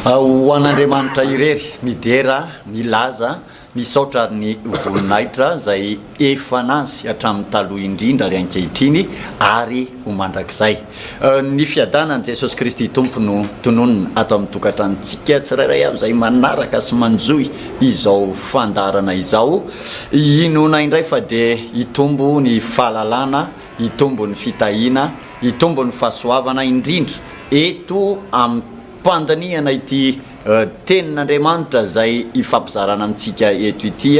Ho an'Andriamanitra irery ny dera, ny laza, ny saotra ary ny voninahitra izay efa an'Azy hatramin'ny taloha indrindra ary ankehitriny ary ho mandrakizay. Ny fiadanan'i Jesosy Kristy Tompo no tononina ato amin'ny tokantranontsika tsirairay avy izay manaraka sy manjohy izao fandaharana izao. Inoana indray fa dia hitombo ny fahalalana, hitombo ny fitahiana, hitombo ny fahasoavana indrindra eto am-pandinihana ity Tenin'Andriamanitra izay ifampizarana amintsika eto ity.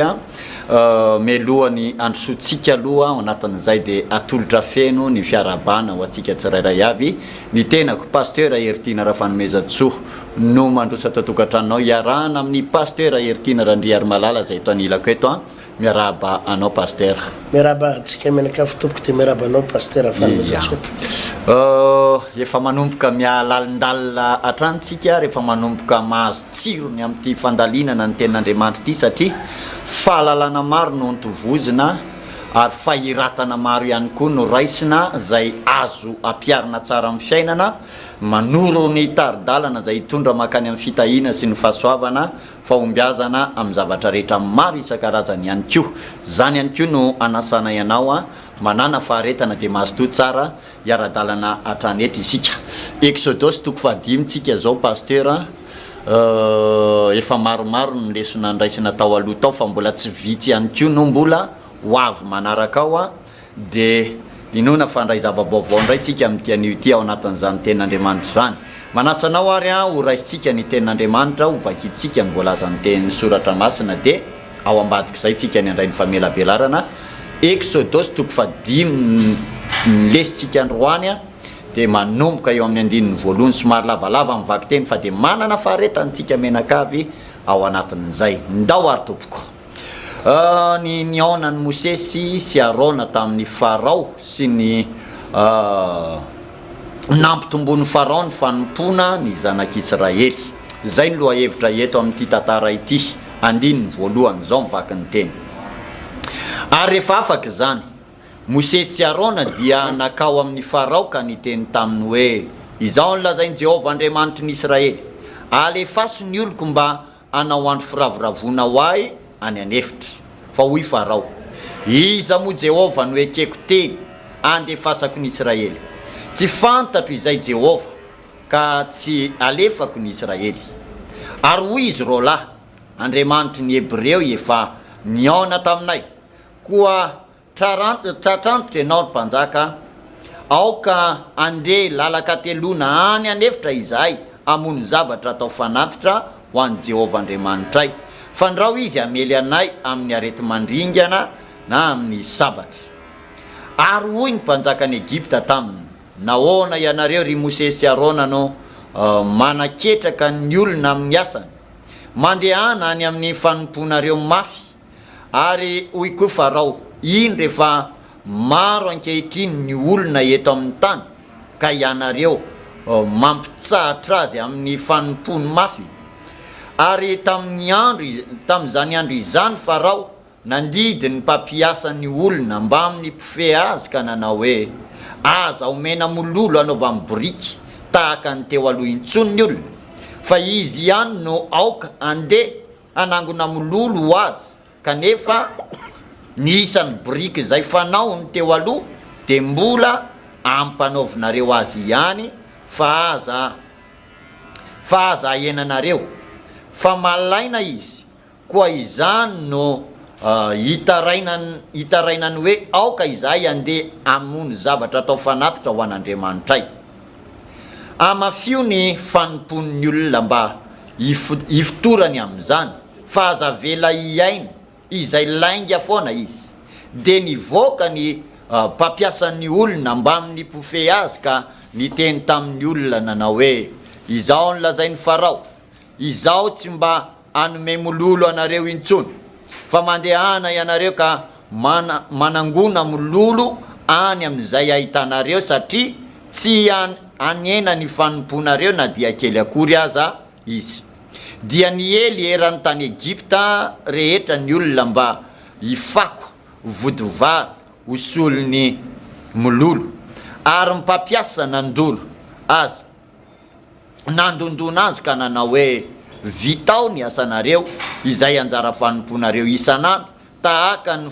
Mialoha ny handrosoantsika aloha ao anatin'izay dia atolotra feno ny fiarahabana ho antsika tsirairay avy. Ny tenako, Pasteur Heritiana Rafanomezantsoa no mandroso ato an-tokantranonao iarahana amin'ny Pasteur Heritiana Randriarimalala izay eto anilako eto. Miarahaba anao Pasteur. Miarahaba antsika mianakavy tompoko dia miarahaba anao Pasteur Fanomezantsoa. Ia. Efa manomboka miha lalindalina hatrany tsika ary efa manomboka mahazo tsirony amin'ity fandalinana ny tenin'Andriamanitra ity satria fahalalana maro no notovozina ary fahiratana maro ihany koa no raisina izay azo ampiharina tsara amin'ny fiainana, manoro ny tari-dalana izay hitondra mankany amin'ny fitahiana sy ny fahasoavana fahombiazana amin'ny zavatra rehetra maro isan-karazany ihany koa. Izany ihany koa no anasanay anao manàna faharetana dia mazotoa tsara hiara-dalana hatrany eto isika. Eksodosy toko fahadimy tsika izao Pasteur a, efa maromaro ny lesona nraisina tao aloha tao fa mbola tsy vitsy ihany koa no mbola ho avy manaraka ao a. Dia inoana fa handray zava-baovao indray tsika amin'ity anio ity ao anatin'izany Tenin'Andriamanitra izany. Manasa anao ary aho ho raisintsika ny Tenin'Andriamanitra, ho vakintsika ny voalazan'ny Tenin'ny Soratra Masina, dia ao ambadik'izay tsika ny handray ny famelabelarana. Eksodosy toko fahadimy ny lesintsika androany, dia manomboka eo amin'ny andininy voalohany, somary lavalava ny vakiteny fa dia manana faharetana tsika mianakavy ao anatin'izay. Ndao ary tompoko. Ny nihaonan'i Mosesy sy Arona tamin'i Farao sy ny nampitomboan'i Farao ny fanompoana ny zanak'Israely. Izay ny lohahevitra eto amin'ity tantara ity, andininy voalohany, izao ny vakin'ny teny. Ary rehefa afaka izany, Mosesy sy Arona dia nankao amin'i Farao ka niteny taminy hoe, Izao no lazain'i Jehovah Andriamanitry ny Israely, Alefaso ny oloko mba hanao andro firavoravoana ho ahy any an'efitra. Fa hoy Farao, Iza moa Jehovah no ekeko teny handefasako ny Israely? Tsy fantatro izay Jehovah, ka tsy halefako ny Israely. Ary hoy izy roalahy, Andriamanitry ny Hebreo efa nihaona taminay, koa Tratrantitra ianao, ry mpanjaka, aoka handeha lalan-kateloana any an'efitra izahay hamono zavatra hatao fanatitra ho an'i Jehovah Andriamanitray, fandrao izy hamely anay amin'ny areti-mandringana na amin'ny sabatra. Ary hoy ny mpanjakan'i Egypta taminy, Nahoana ianareo, ry Mosesy sy Arona, no manaketraka ny olona amin'ny asany? Mandehana any amin'ny fanompoanareo mafy. Ary hoy koa Farao, Indro efa maro ankehitriny ny olona eto amin'ny tany, ka ianareo mampitsahatra azy amin'ny fanompoany mafy. Ary tamin'ny andro, tamin'izany andro izany Farao nandidy ny mpampiasa ny olona mbamin'ny mpifehy azy ka nanao hoe, Aza omena mololo hanaovany boriky tahaka ny teo aloha intsony ny olona, fa izy ihany no aoka handeha hanangona mololo ho azy kanefa ny isan'ny biriky izay fanaony teo aloha dia mbola ampanaovinareo azy ihany fa aza fa aza ahenanareo fa malaina izy koa izany no hitarainany hitarainany hoe aoka izahay handeha hamono zavatra atao fanatitra ho an'Andriamanitray. Hamafio ny fanompoan'ny olona mba hifotorany amin'izany, fa aza avela hihaino izay lainga foana izy. Dia nivoaka ny mpampiasa ny olona mbamin'ny mpifehy azy ka niteny tamin'ny olona nanao hoe, Izao no lazain'i Farao, Izaho tsy mba hanome mololo anareo intsony, fa mandehana ianareo ka manangona mololo any amin'izay ahitanareo, satria tsy hanena ny fanompoanareo na dia kely akory aza izy. Dia niely eran'ny tany Egypta rehetra ny olona mba hifako vodivary ho solon'ny mololo, ary ny mpampiasa nandoro azy. nandondona azy ka nanao hoe, Vitao ny asanareo, izay anjara fanompoanareo isan'andro, tahaka ny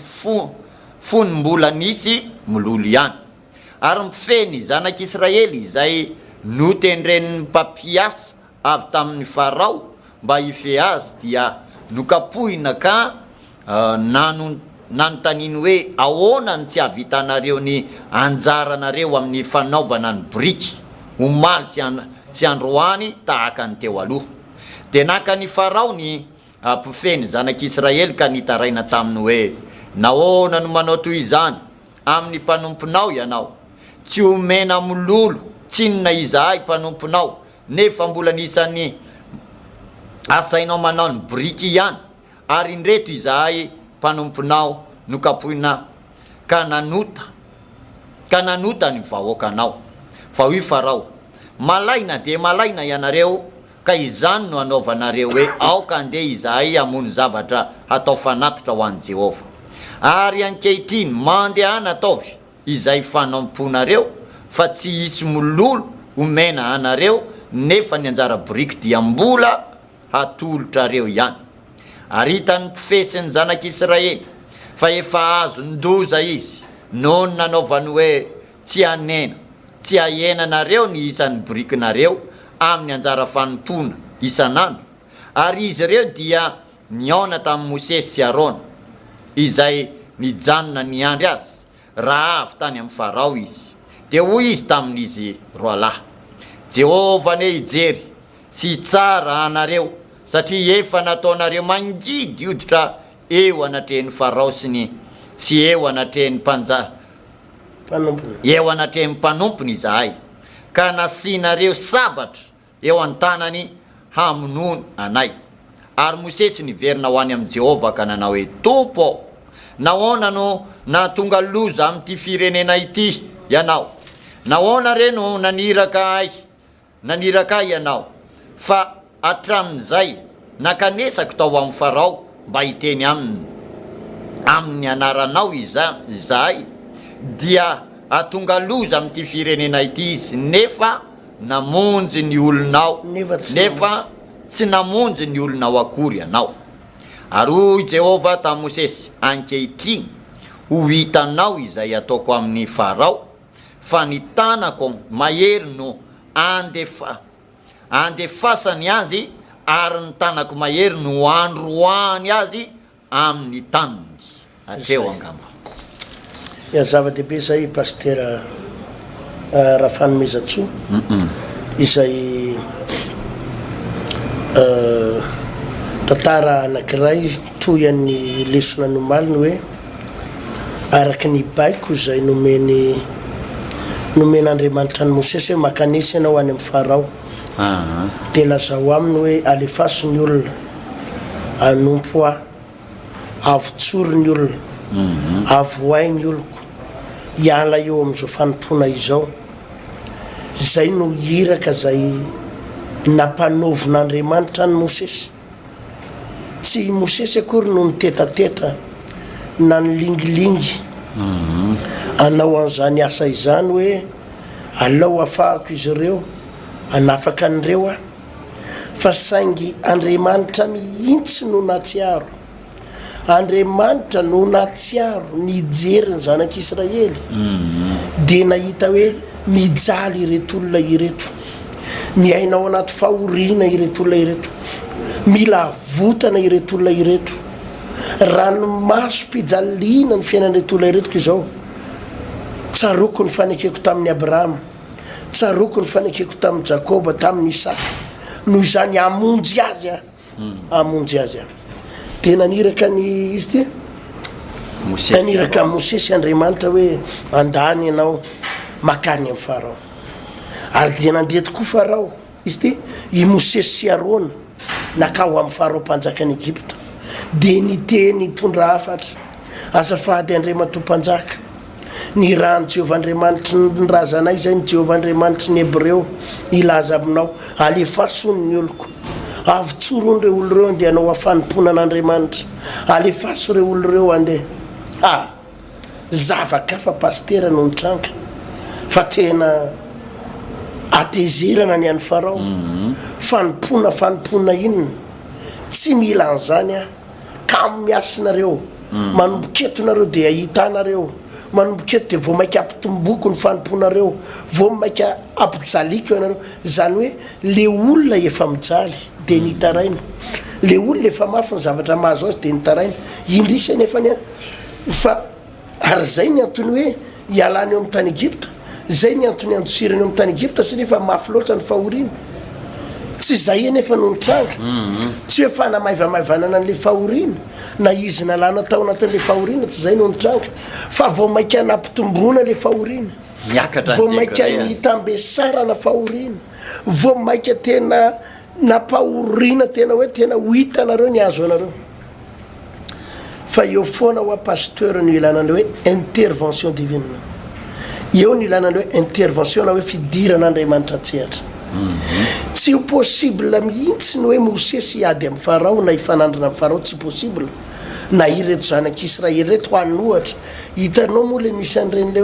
fony mbola nisy mololo ihany. Ary ny mpifehy ny zanak'Israely izay notendren'ny mpampiasa avy tamin'i Farao mba hifehy azy dia nokapohina ka nanontaniany hoe, Ahoana no tsy hahavitanareo ny anjaranareo amin'ny fanaovana ny biriky omaly sy androany tahaka ny teo aloha? Dia naka an'i Farao ny mpifehy ny zanak'Israely ka nitaraina taminy hoe, Nahoana no manao toy izany amin'ny mpanomponao ianao? Tsy omena mololo tsinona izahay mpanomponao, nefa mbola ny isan'ny asainao manao ny biriky ihany, ary indreto izahay mpanomponao nokapohina ka nanota, ka nanota ny vahoakanao. Fa hoy Farao, Malaina dia malaina ianareo, ka izany no anaovanareo hoe, Aoka handeha izahay hamono zavatra hatao fanatitra ho an'i Jehovah. Ary ankehitriny, mandehana ataovy izay fanompoanareo, fa tsy hisy mololo homena anareo, nefa ny anjara biriky dia mbola hatolotrareo ihany. Ary hitan'ny mpifehy sy ny zanak'Israely fa efa azon-doza izy noho ny nanaovany hoe, Tsy hanena, tsy hahenanareo ny isan'ny birikinareo amin'ny anjara fanompoana isan'andro. Ary izy ireo dia nihaona tamin'i Mosesy sy Arona, izay nijanona niandry azy, raha avy tany amin'i Farao izy. Dia hoy izy tamin'izy roalahy, Jehovah anie hijery sy hitsara anareo, satria efa nataonareo mangidy hoditra eo anatrehan'i Farao sy ny sy eo anatrehan'ny mpanja Mpanompony. Eo anatrehan'ny mpanompony izahay, ka nasianareo sabatra eo an-tanany hamonoany anay. Ary Mosesy niverina ho any amin'i Jehovah ka nanao hoe, Tompo ô, nahoana no nahatonga loza amin'ity firenena ity Ianao? Nahoana re no naniraka ahy Naniraka ahy ianao, fa hatramin'izay nankanesako tao amin'i Farao mba hiteny aminy amin'ny anaranao izahay, dia hahatonga loza amin'ity firenena ity izy, nefa namonjy ny olonao, nefa tsy namonjy ny olonao akory ianao. Ary hoy Jehovah tamin'i Mosesy, Ankehitriny ho hitanao izay hataoko amin'i Farao, fa ny tanako mahery no andefa andefasany azy ary ny tanako mahery no androahany azy amin'ny taniny. Hatreo angamba. Ya zava-dehibe izay Pasitera Rafanomezantsoa izay tantara anankiray toy an'ny lesona ny omaly ny hoe Araka ny baiko izay nomeny nomen'Andriamanitra an'i Mosesy hoe, Mankanesa ianao any amin'i Farao, dia lazao aminy hoe, Alefaso ny olona hanompo Ahy, avotsory ny olona, avohay ny oloko, hiala eo amin'izao fanompoana izao. Izay no iraka izay nampanaovin'Andriamanitra an'i Mosesy. Tsy i Mosesy akory no nitetateta na nilingilingy hanao an'izany asa izany hoe, Alao hafahako izy ireo, hanafaka an'ireo aho. Fa saingy Andriamanitra mihitsy no nahatsiaro. Andriamanitra no nahatsiaro nijery ny zanak'Israely dia nahita hoe mijaly ireto olona ireto, miaina ao anaty fahoriana ireto olona ireto, mila avotana ireto olona ireto, ranomasom-pijaliana ny fiainan'ireto olona ireto ka izao, tsaroako ny fanekeko tamin'i Abrahama, tsaroako ny fanekeko tamin'i Jakoba, tamin'i Isaka, noho izany hamonjy azy aho. hamonjy azy aho. Dia naniraka ny izy ity? Mosesy. Naniraka an'i Mosesy Andriamanitra hoe andany ianao makany amin'i Farao. Ary dia nandeha tokoa Farao, izy ity, i Mosesy sy Arona nakao amin'i Farao mpanjakan'i Egypta. Dia niteny nitondra hafatra, Azafady Andriamatoa mpanjaka, Nirahan'i Jehovah Andriamanitry ny razanay izay ny Jehovah Andriamanitry ny Hebreo hilaza aminao, Alefaso hono ny oloko. Avotsoro hono ireo olona ireo handeha hanao fanompoana an'Andriamanitra. Alefaso ireo olona ireo handeha. Ha! Zava-kafa pasitera no nitranga fa tena. Hatezerana ny an'i Farao. Fanompoana fanompoana inona? Tsy mila an'izany aho. Kamo miasa nareo. Manomboka eto nareo dia hahita anareo. Manomboka eto dia vao mainka hampitomboko ny fanompoanareo. Vao mainka hampijaliako ianareo. Izany hoe le olona efa mijaly dia nitaraina. Le olona efa mafy ny zavatra mahazo azy dia nitaraina. Indrisy anefany an, fa ary izay ny antony hoe hialany eo amin'ny tany Egypta. Izay ny antony handosirany eo amin'ny tany Egypta satria efa mafy loatra ny fahoriana. Tsy izay anefa no nitranga. Tsy hoe fanamaivamaivanana an'ilay fahoriana na izy nalana tao anatin'ilay fahoriana, tsy izay no nitranga. Fa vao mainka nampitomboana ilay fahoriana. Niakatra ny Vao mainka degré. nitambesarana fahoriana. Vao mainka tena nampahoriana tena hoe tena ho hitanareo ny hahazo anareo. Fa eo foana hoa pasteur no ilana an'ilay hoe intervention divine. Eo no ilana an'ilay hoe intervention na hoe fidiran'Andriamanitra an-tsehatra. Tsy ho possible mihitsy ny hoe Mosesy hiady amin'i Farao na hifanandrina amin'i Farao, tsy possible. Na ireto zanak'Israely ireto hanohatra. Hitanao moa ilay misy an'ireny ilay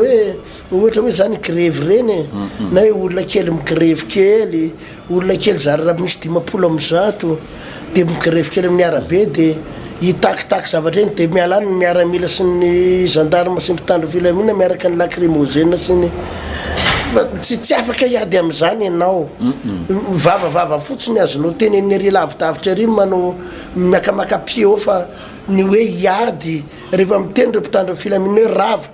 hoe ohatra hoe izany grevy ireny e, na hoe olona kely migrevy kely, Olona kely zara raha misy 150 dia migrevy kely amin'ny arabe dia hitakitaky zavatra eny dia miala any ny miaramila sy ny gendarme sy ny mpitandro filaminana miaraka ny lacrymogène sy ny fa tsy tsy afaka hiady amin'izany ianao. Mivavavava fotsiny azonao tenenina ery lavidavitra ery manao miakamaka pied fa ny hoe hiady rehefa miteny ireo mpitandro filaminana hoe rava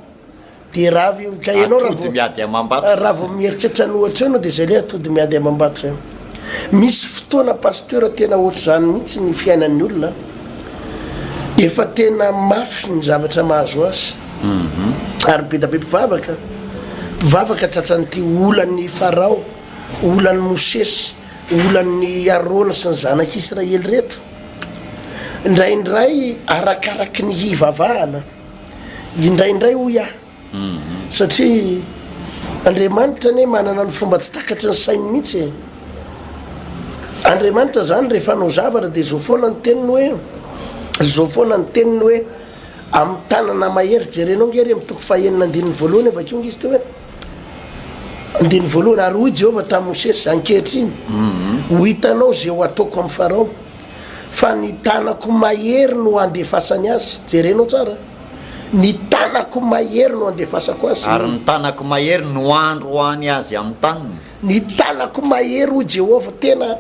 Dia rava io. Ka ianao raha Atody vao miady amam-bato. raha vao mieritreritra ny ohatra eo ianao dia izay ilay atody miady amam-bato izay. Misy fotoana Pasteur tena ohatr'izany mihitsy ny fiainan'ny olona. Efa tena mafy ny zavatra mahazo azy. Ary be dia be mpivavaka, mpivavaka tratran'ity olan'ny Farao, olan'i Mosesy, olan'i Arona sy ny zanak'Israely ireto. Indraindray arakaraky ny hivavahana. Indraindray hoy aho, satria Andriamanitra anie manana ny fomba tsy takatry ny sainy mihitsy e. Andriamanitra zany rehefa hanao zavatra dia zao foana ny teniny hoe, zao foana ny teniny hoe, amin'ny tanana mahery, jerenao nge ry amin'ny toko fahenina andininy voalohany vakio nge izy teo hoe, andininy voalohany, ary hoy Jehovah tamin'i Mosesy, ankehitriny ho hitanao izay ho ataoko amin'i Farao. Fa ny tanako mahery no handefasany azy. Jerenao tsara. Ny tanako mahery no handefasako azy. Ary ny tanako mahery no handroahany azy amin'ny taniny. Ny tanako mahery hoy Jehovah. Tena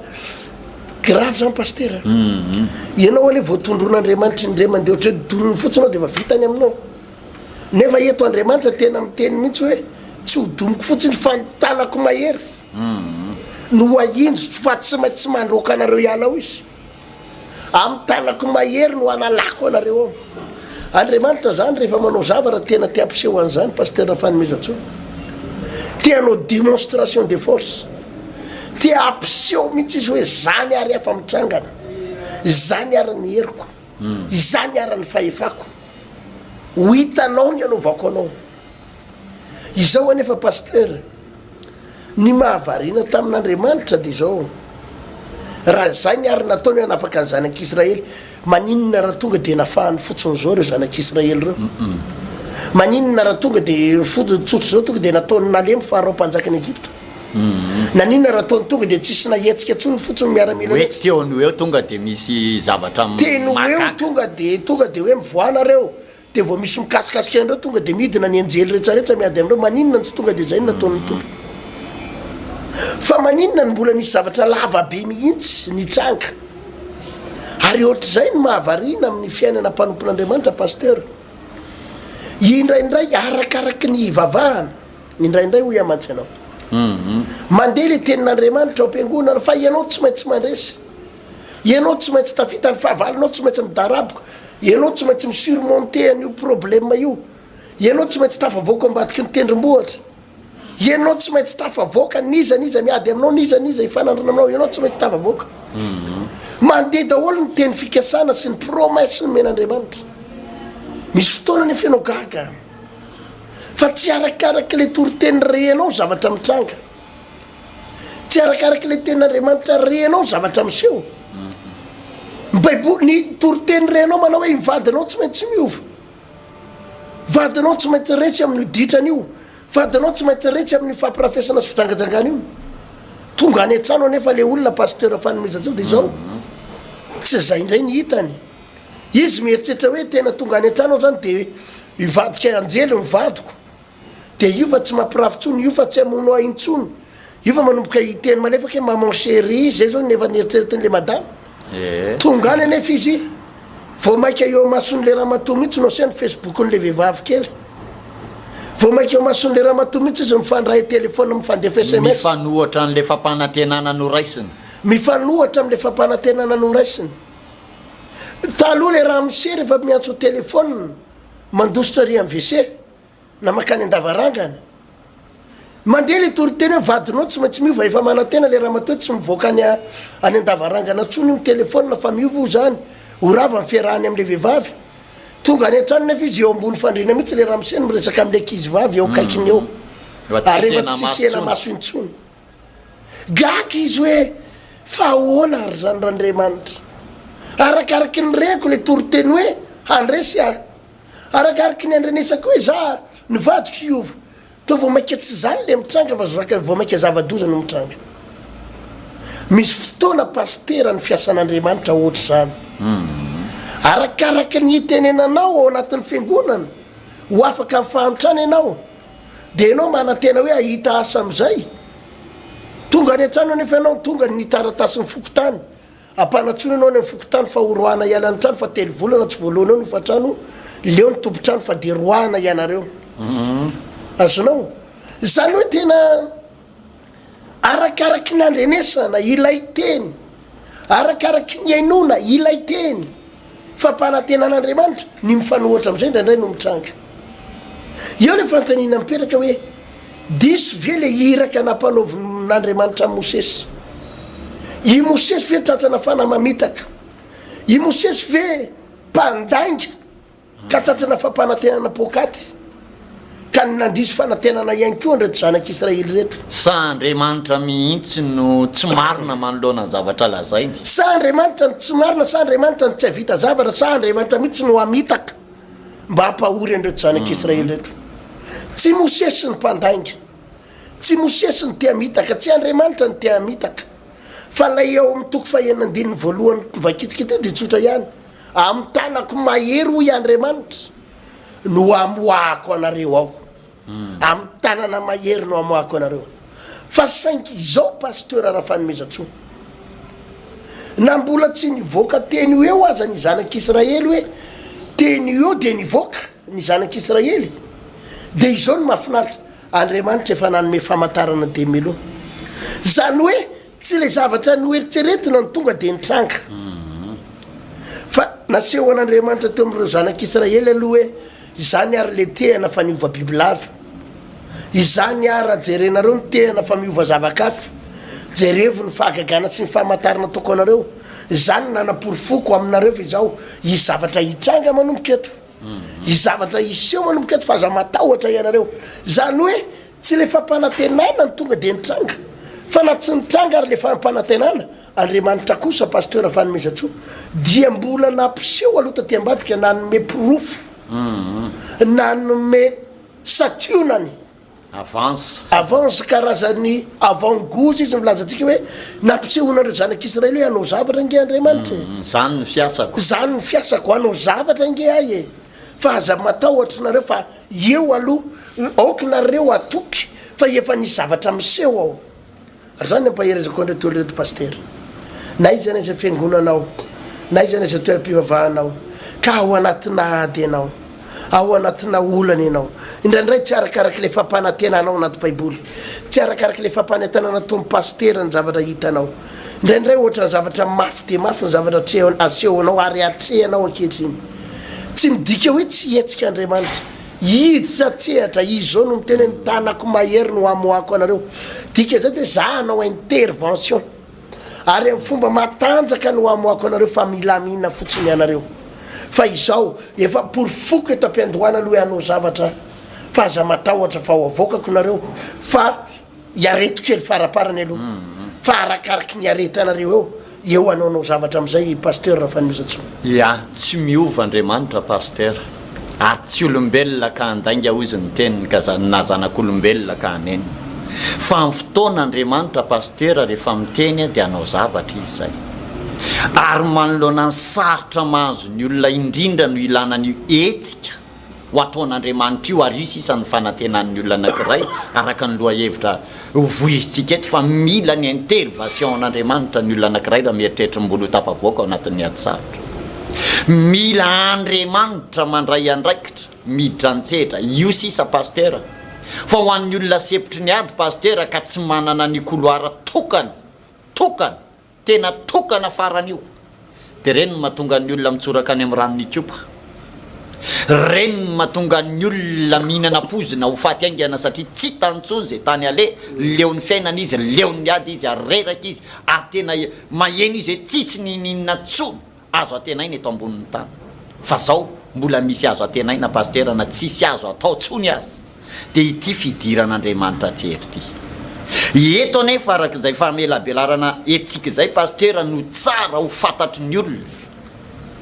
grave zany pasitera. Ianao anie voatondron'Andriamanitra indray mandeha ohatra hoe doniny fotsiny ao dia efa vitany aminao. Nefa eto Andriamanitra tena miteny mihitsy hoe tsy ho domiko fotsiny fa ny tanako mahery. No ahinjitro fa tsy maintsy mandroaka anareo hiala ao izy. Amin'ny tanako mahery no hanalako anareo ao. Andriamanitra zany rehefa manao zavatra tena te hampiseho an'izany Pasteur Fanomezantsoa. Te hanao démonstration de force. Te hampiseho mihitsy izy hoe zany ary afa mitsangana. Izany ary ny heriko. Izany ary ny fahefako. Ho hitanao ny hanaovako anao. Izao anefa Pasteur, ny mahavariana tamin'Andriamanitra dia izao, raha izay ny ary nataony hanafaka ny zanak'Israely, maninona raha tonga dia nafahany fotsiny izao ireo zanak'Israely ireo? Maninona raha tonga dia fotsiny tsotra izao tonga dia nataony nalemy Farao mpanjakan'i Egypta? Naninona raha ataony tonga dia tsisy nahetsika intsony fotsiny miaramila Hoe rehetra? teo no eo tonga dia misy zavatra Teo no eo mahagaga. tonga dia tonga dia hoe mivoaha nareo. Dia vao misy mikasikasika an'ireo tonga dia midina ny anjely rehetrarehetra miady amin'ireo, maninona no tsy tonga dia izay no nataon'ny Tompo? Fa maninona no mbola nisy zavatra lava be mihitsy nitranga? Ary ohatr'izay no mahavariana amin'ny fiainana mpanompon'Andriamanitra Pasteur. Indraindray arakaraky ny hivavahana, indraindray hoy aho mantsy anao. Mandeha ilay tenin'Andriamanitra ao am-piangonana fa ianao tsy maintsy mandresy. Ianao tsy maintsy tafita, ny fahavalonao tsy maintsy midaraboka, ianao tsy maintsy mi-surmonter an'io problème io, ianao tsy maintsy tafavoaka ambadiky ny tendrombohitra, ianao tsy maintsy tafavoaka n'iza n'iza miady aminao, n'iza n'iza hifanandrina aminao, ianao tsy maintsy tafavoaka. Mandeha daholo ny teny fikasana sy ny promesse nomen'Andriamanitra. Misy fotoana anefa ianao gaga fa tsy arakarak'ilay toriteny renao zavatra mitranga. Tsy arakaraka ilay tenin'Andriamanitra renao ny zavatra miseho. Ny baiboly, ny toriteny renao manao hoe ny vadinao tsy maintsy miova. Vadinao tsy maintsy resy amin'io ditrany io. Vadinao tsy maintsy resy amin'io fampirafesana sy fijangajangana io. Tonga any an-trano anefa le olona Pasteur Fanomezantsoa de izao, tsy zay indray ny hitany. Izy mieritreritra hoe tena tonga any an-trano aho zany de hivadika anjely ny vadiko. Dia io fa tsy mampirafy intsony, io fa tsy hamono ahy intsony, io fa manomboka hiteny malefaka hoe maman chérie, zay zao ny efa nieritreretin'le madama. Tonga any anefa izy, vao maika eo imason'le ramatoa mihitsy no asiany facebook-n'le vehivavy kely. Vao maika eo imason'le ramatoa mihitsy izy mifandray téléphone, mifandefa sms. Mifanohatra an'le fampanantenana noraisiny. Mifanohatra amin'le fampanantenana noraisiny. Taloha le ramose rehefa miantso téléphone, mandositra ary amin'ny WC. na mankany an-davarangana. Mandeha le toriteny hoe vadinao tsy maintsy miova, efa manantena le ramatoa hoe tsy mivoaka any any an-davarangana intsony io mitelefaonina fa miova io zany, ho rava ny fiarahany amle vehivavy. Tonga any an-trano nefa izy eo ambony fandriana mihitsy le ramose no miresaka amle ankizivavy eo akaikiny eo. Ary efa tsisy hena-maso intsony. Gaga izy hoe fa ahoana ary zany Randriamanitra? Arakaraky ny reko le toriteny hoe handresy aho. Arakaraky ny andrenesako hoe za ny vadiko hiova, toa vao maika tsy zany le mitranga fa zaka vao maika zava-doza no mitranga. Misy fotoana pasitera ny fiasan'Andriamanitra ohatr'izany. Arakaraky ny hitenenanao ao anatin'ny fiangonana ho afaka amin'ny fahantrana ianao, dia ianao manantena hoe hahita asa amin'izay. Tonga any an-trano anefa ianao, tonga ny taratasin'ny fokontany, Ampanantsoina ianao any amin'ny fokontany fa horoahana hiala ny trano fa telo volana tsy voaloanao ny hofantrano, leo ny tompon-trano fa dia roahana ianareo. Azonao? Izany hoe tena arakaraky ny andrenesana ilay teny, arakaraky ny hainoana ilay teny fampanantenan'Andriamanitra, ny mifanohitra amin'izay indraindray no mitranga. Eo ilay fanontaniana mipetraka hoe, diso ve ilay iraka nampanaovin'Andriamanitra an'i Mosesy? I Mosesy ve tratrana fanahy mamitaka? I Mosesy ve mpandainga ka tratrana fampanantenana poakaty ka nandiso fanantenana ihany koa an'ireto zanak'Israely ireto? Sa Andriamanitra mihitsy no tsy marina manoloana ny zavatra lazainy? Sa Andriamanitra no tsy marina? Sa Andriamanitra no tsy hahavita zavatra? Sa Andriamanitra mihitsy no hamitaka? mba hampahory an'ireto zanak'Israely ireto. Tsy Mosesy ny mpandainga, tsy Mosesy no te hamitaka, tsy Andriamanitra no te hamitaka. Fa ilay ao amin'ny toko fahenina andininy voalohany vakintsika teo dia tsotra ihany, Amin'ny tanako mahery hoy Andriamanitra no hamoahako anareo ao. Amin'ny tanana mahery no hamoahako anareo. Fa saingy izao Pasteur Rafanomezantsoa, na mbola tsy nivoaka teny ho eo aza ny zanak'Israely hoe teny ho eo dia nivoaka ny zanak'Israely, dia izao no mahafinaritra, Andriamanitra efa nanome famantarana dia meloa. Izany hoe Tsy ilay zavatra noeritreretina no tonga dia nitranga. Fa nasehon'Andriamanitra teo amin'ireo zanak'Israely aloha hoe, Izany ary ilay tehana fa niova bibilava. Izany ary raha jerenareo ny tehana fa miova zava-kafa. Jerevo ny fahagagana sy ny famantarana ataoko anareo. Izany no nanaporofoko aminareo fa izao hisy zavatra hitranga manomboka eto. Hisy zavatra hiseho manomboka eto fa aza matahotra ianareo. Izany hoe Tsy ilay fampanantenana no tonga dia nitranga, fa na tsy nitranga ary ilay fampanantenana, Andriamanitra kosa, Pasteur Fanomezantsoa, dia mbola nampiseho aloha taty ambadika, nanome porofo, nanome sationany, Avance. Avance, karazany avant-gout izy milaza antsika hoe nampisehoanareo zanak'Israely hoe hanao zavatra ange Andriamanitra e. Izany no fiasako. Izany no fiasako, hanao zavatra ange ahy e. Fa aza matahotra nareo fa Eo aloha, aoka nareo hatoky fa efa nisy zavatra miseho ao. Ary zany ampaherezako an'ireto olona ireto Pasitera. Na aiza na aiza fiangonanao, na aiza na aiza toeram-pivavahanao, ka ao anatina ady ianao, ao anatina olana ianao, indraindray tsy arakarak'ilay fampanantenana ao anaty baiboly, tsy arakarak'ilay fampanantenana ataon'ny Pasitera ny zavatra hitanao. Indraindray ohatran'ny zavatra mafy dia mafy ny zavatra asehonao ary atrehanao ankehitriny. Tsy midika hoe tsy hihetsika Andriamanitra. Hiditra an-tsehatra. Izy izao no miteny hoe ny tanako mahery no hamoahako anareo. Dikan'izay dia hoe za hanao intervention. Ary amin'ny fomba matanjaka no hamoahako anareo fa milamina fotsiny ianareo. Fa izao, efa porofoko eto am-piandohana aloha hoe hanao zavatra aho. Fa aza matahotra fa ho avoakako nareo. Fa Iareto kely faraparany aloha fa arakaraky ny iaretanareo eo, eo hanaonao zavatra amizay Pasteur Rafanomezantsoa. Ya, tsy miova Andriamanitra Pasteur, ary tsy olombelona ka handainga hozy ny teniny ka na zanak'olombelona ka hanenina. Fa amin'ny fotoana Andriamanitra Pasteur rehefa miteny dia hanao zavatra Izy zay. Ary manoloana ny sarotra mahazo ny olona indrindra no ilana an'io hetsika ho ataon'Andriamanitra io ary io sisa no fanantenan'ny olona anankiray araka ny lohahevitra hovoizintsika eto fa mila ny intervention an'Andriamanitra ny olona anankiray raha mieritreritra ny mbola ho tafavoaka ao anatin'ny ady sarotra. Mila Andriamanitra mandray andraikitra, miditra an-tsehatra. Io sisa Pasteur. Fa ho an'ny olona sempotry ny ady Pasteur ka tsy manana ny couloir tokana, tokana, Tena tokana farany io. Dia reny no mahatonga ny olona mitsoraka any amin'ny ranon'Ikopa. Reny no mahatonga ny olona mihinana poizina ho faty haingana satria tsy hitany intsony izay tany aleha, leon'ny fiainana izy, leon'ny ady izy ary reraka izy ary tena maheno izy hoe tsisy n'inon'inona intsony. Azo antenaina eto ambonin'ny tany. Fa zao mbola misy azo antenaina Pasteur na tsisy azo atao tsony aza dia ity fidiran'Andriamanitra an-tsehatra ity. Eto anefa araka izay famelabelarana etsika izay Pasteur no tsara ho fantatry ny olona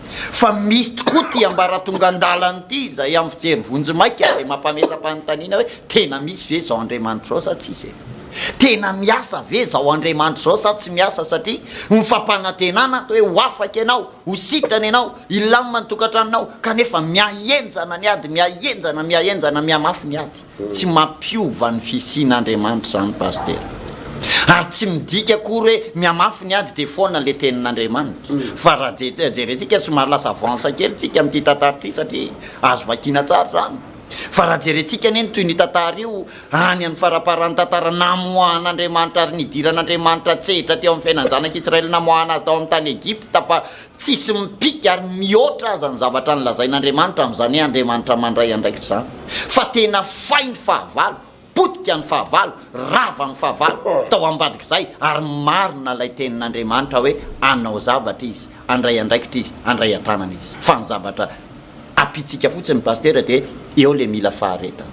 fa misy tokoa ity ambaratongan-dalana ity izay amin'ny fijery vonjimaika dia mampametra-panontaniana hoe tena misy ve izao Andriamanitra izao sa tsisy e? Tena miasa ve izao Andriamanitra izao sa tsy miasa satria ny fampanantenana ato hoe ho afaka ianao, ho sitrana ianao, hilamina ny tokantranonao kanefa mihahenjana ny ady, mihahenjana, mihahenjana, mihamafy ny ady. Tsy mampiova ny fisian'Andriamanitra izany Pasitera. Ary tsy midika akory hoe mihamafy ny ady dia foana ilay tenin'Andriamanitra. Fa raha jerentsika somary lasa avance kely tsika amin'ity tantara ity satria azo vakiana tsara izany. Fa raha jerentsika anie ny tohin'io tantara io, any amin'ny faramparan'ny tantara namoahan'Andriamanitra ary nidiran'Andriamanitra an-tsehatra teo amin'ny fiainan'ny zanak'Israely namoahana azy tao amin'ny tany Egypta fa tsisy mipika ary mihoatra aza ny zavatra nolazain'Andriamanitra amin'izany hoe Andriamanitra mandray andraikitra izany fa tena fay ny fahavalo, potika ny fahavalo, rava ny fahavalo tao ambadik'izay ary marina ilay tenin'Andriamanitra hoe hanao zavatra izy, handray andraikitra izy, handray an-tanana izy fa ny zavatra Ampitsika fotsiny Pasteur dia eo le mila faharetana.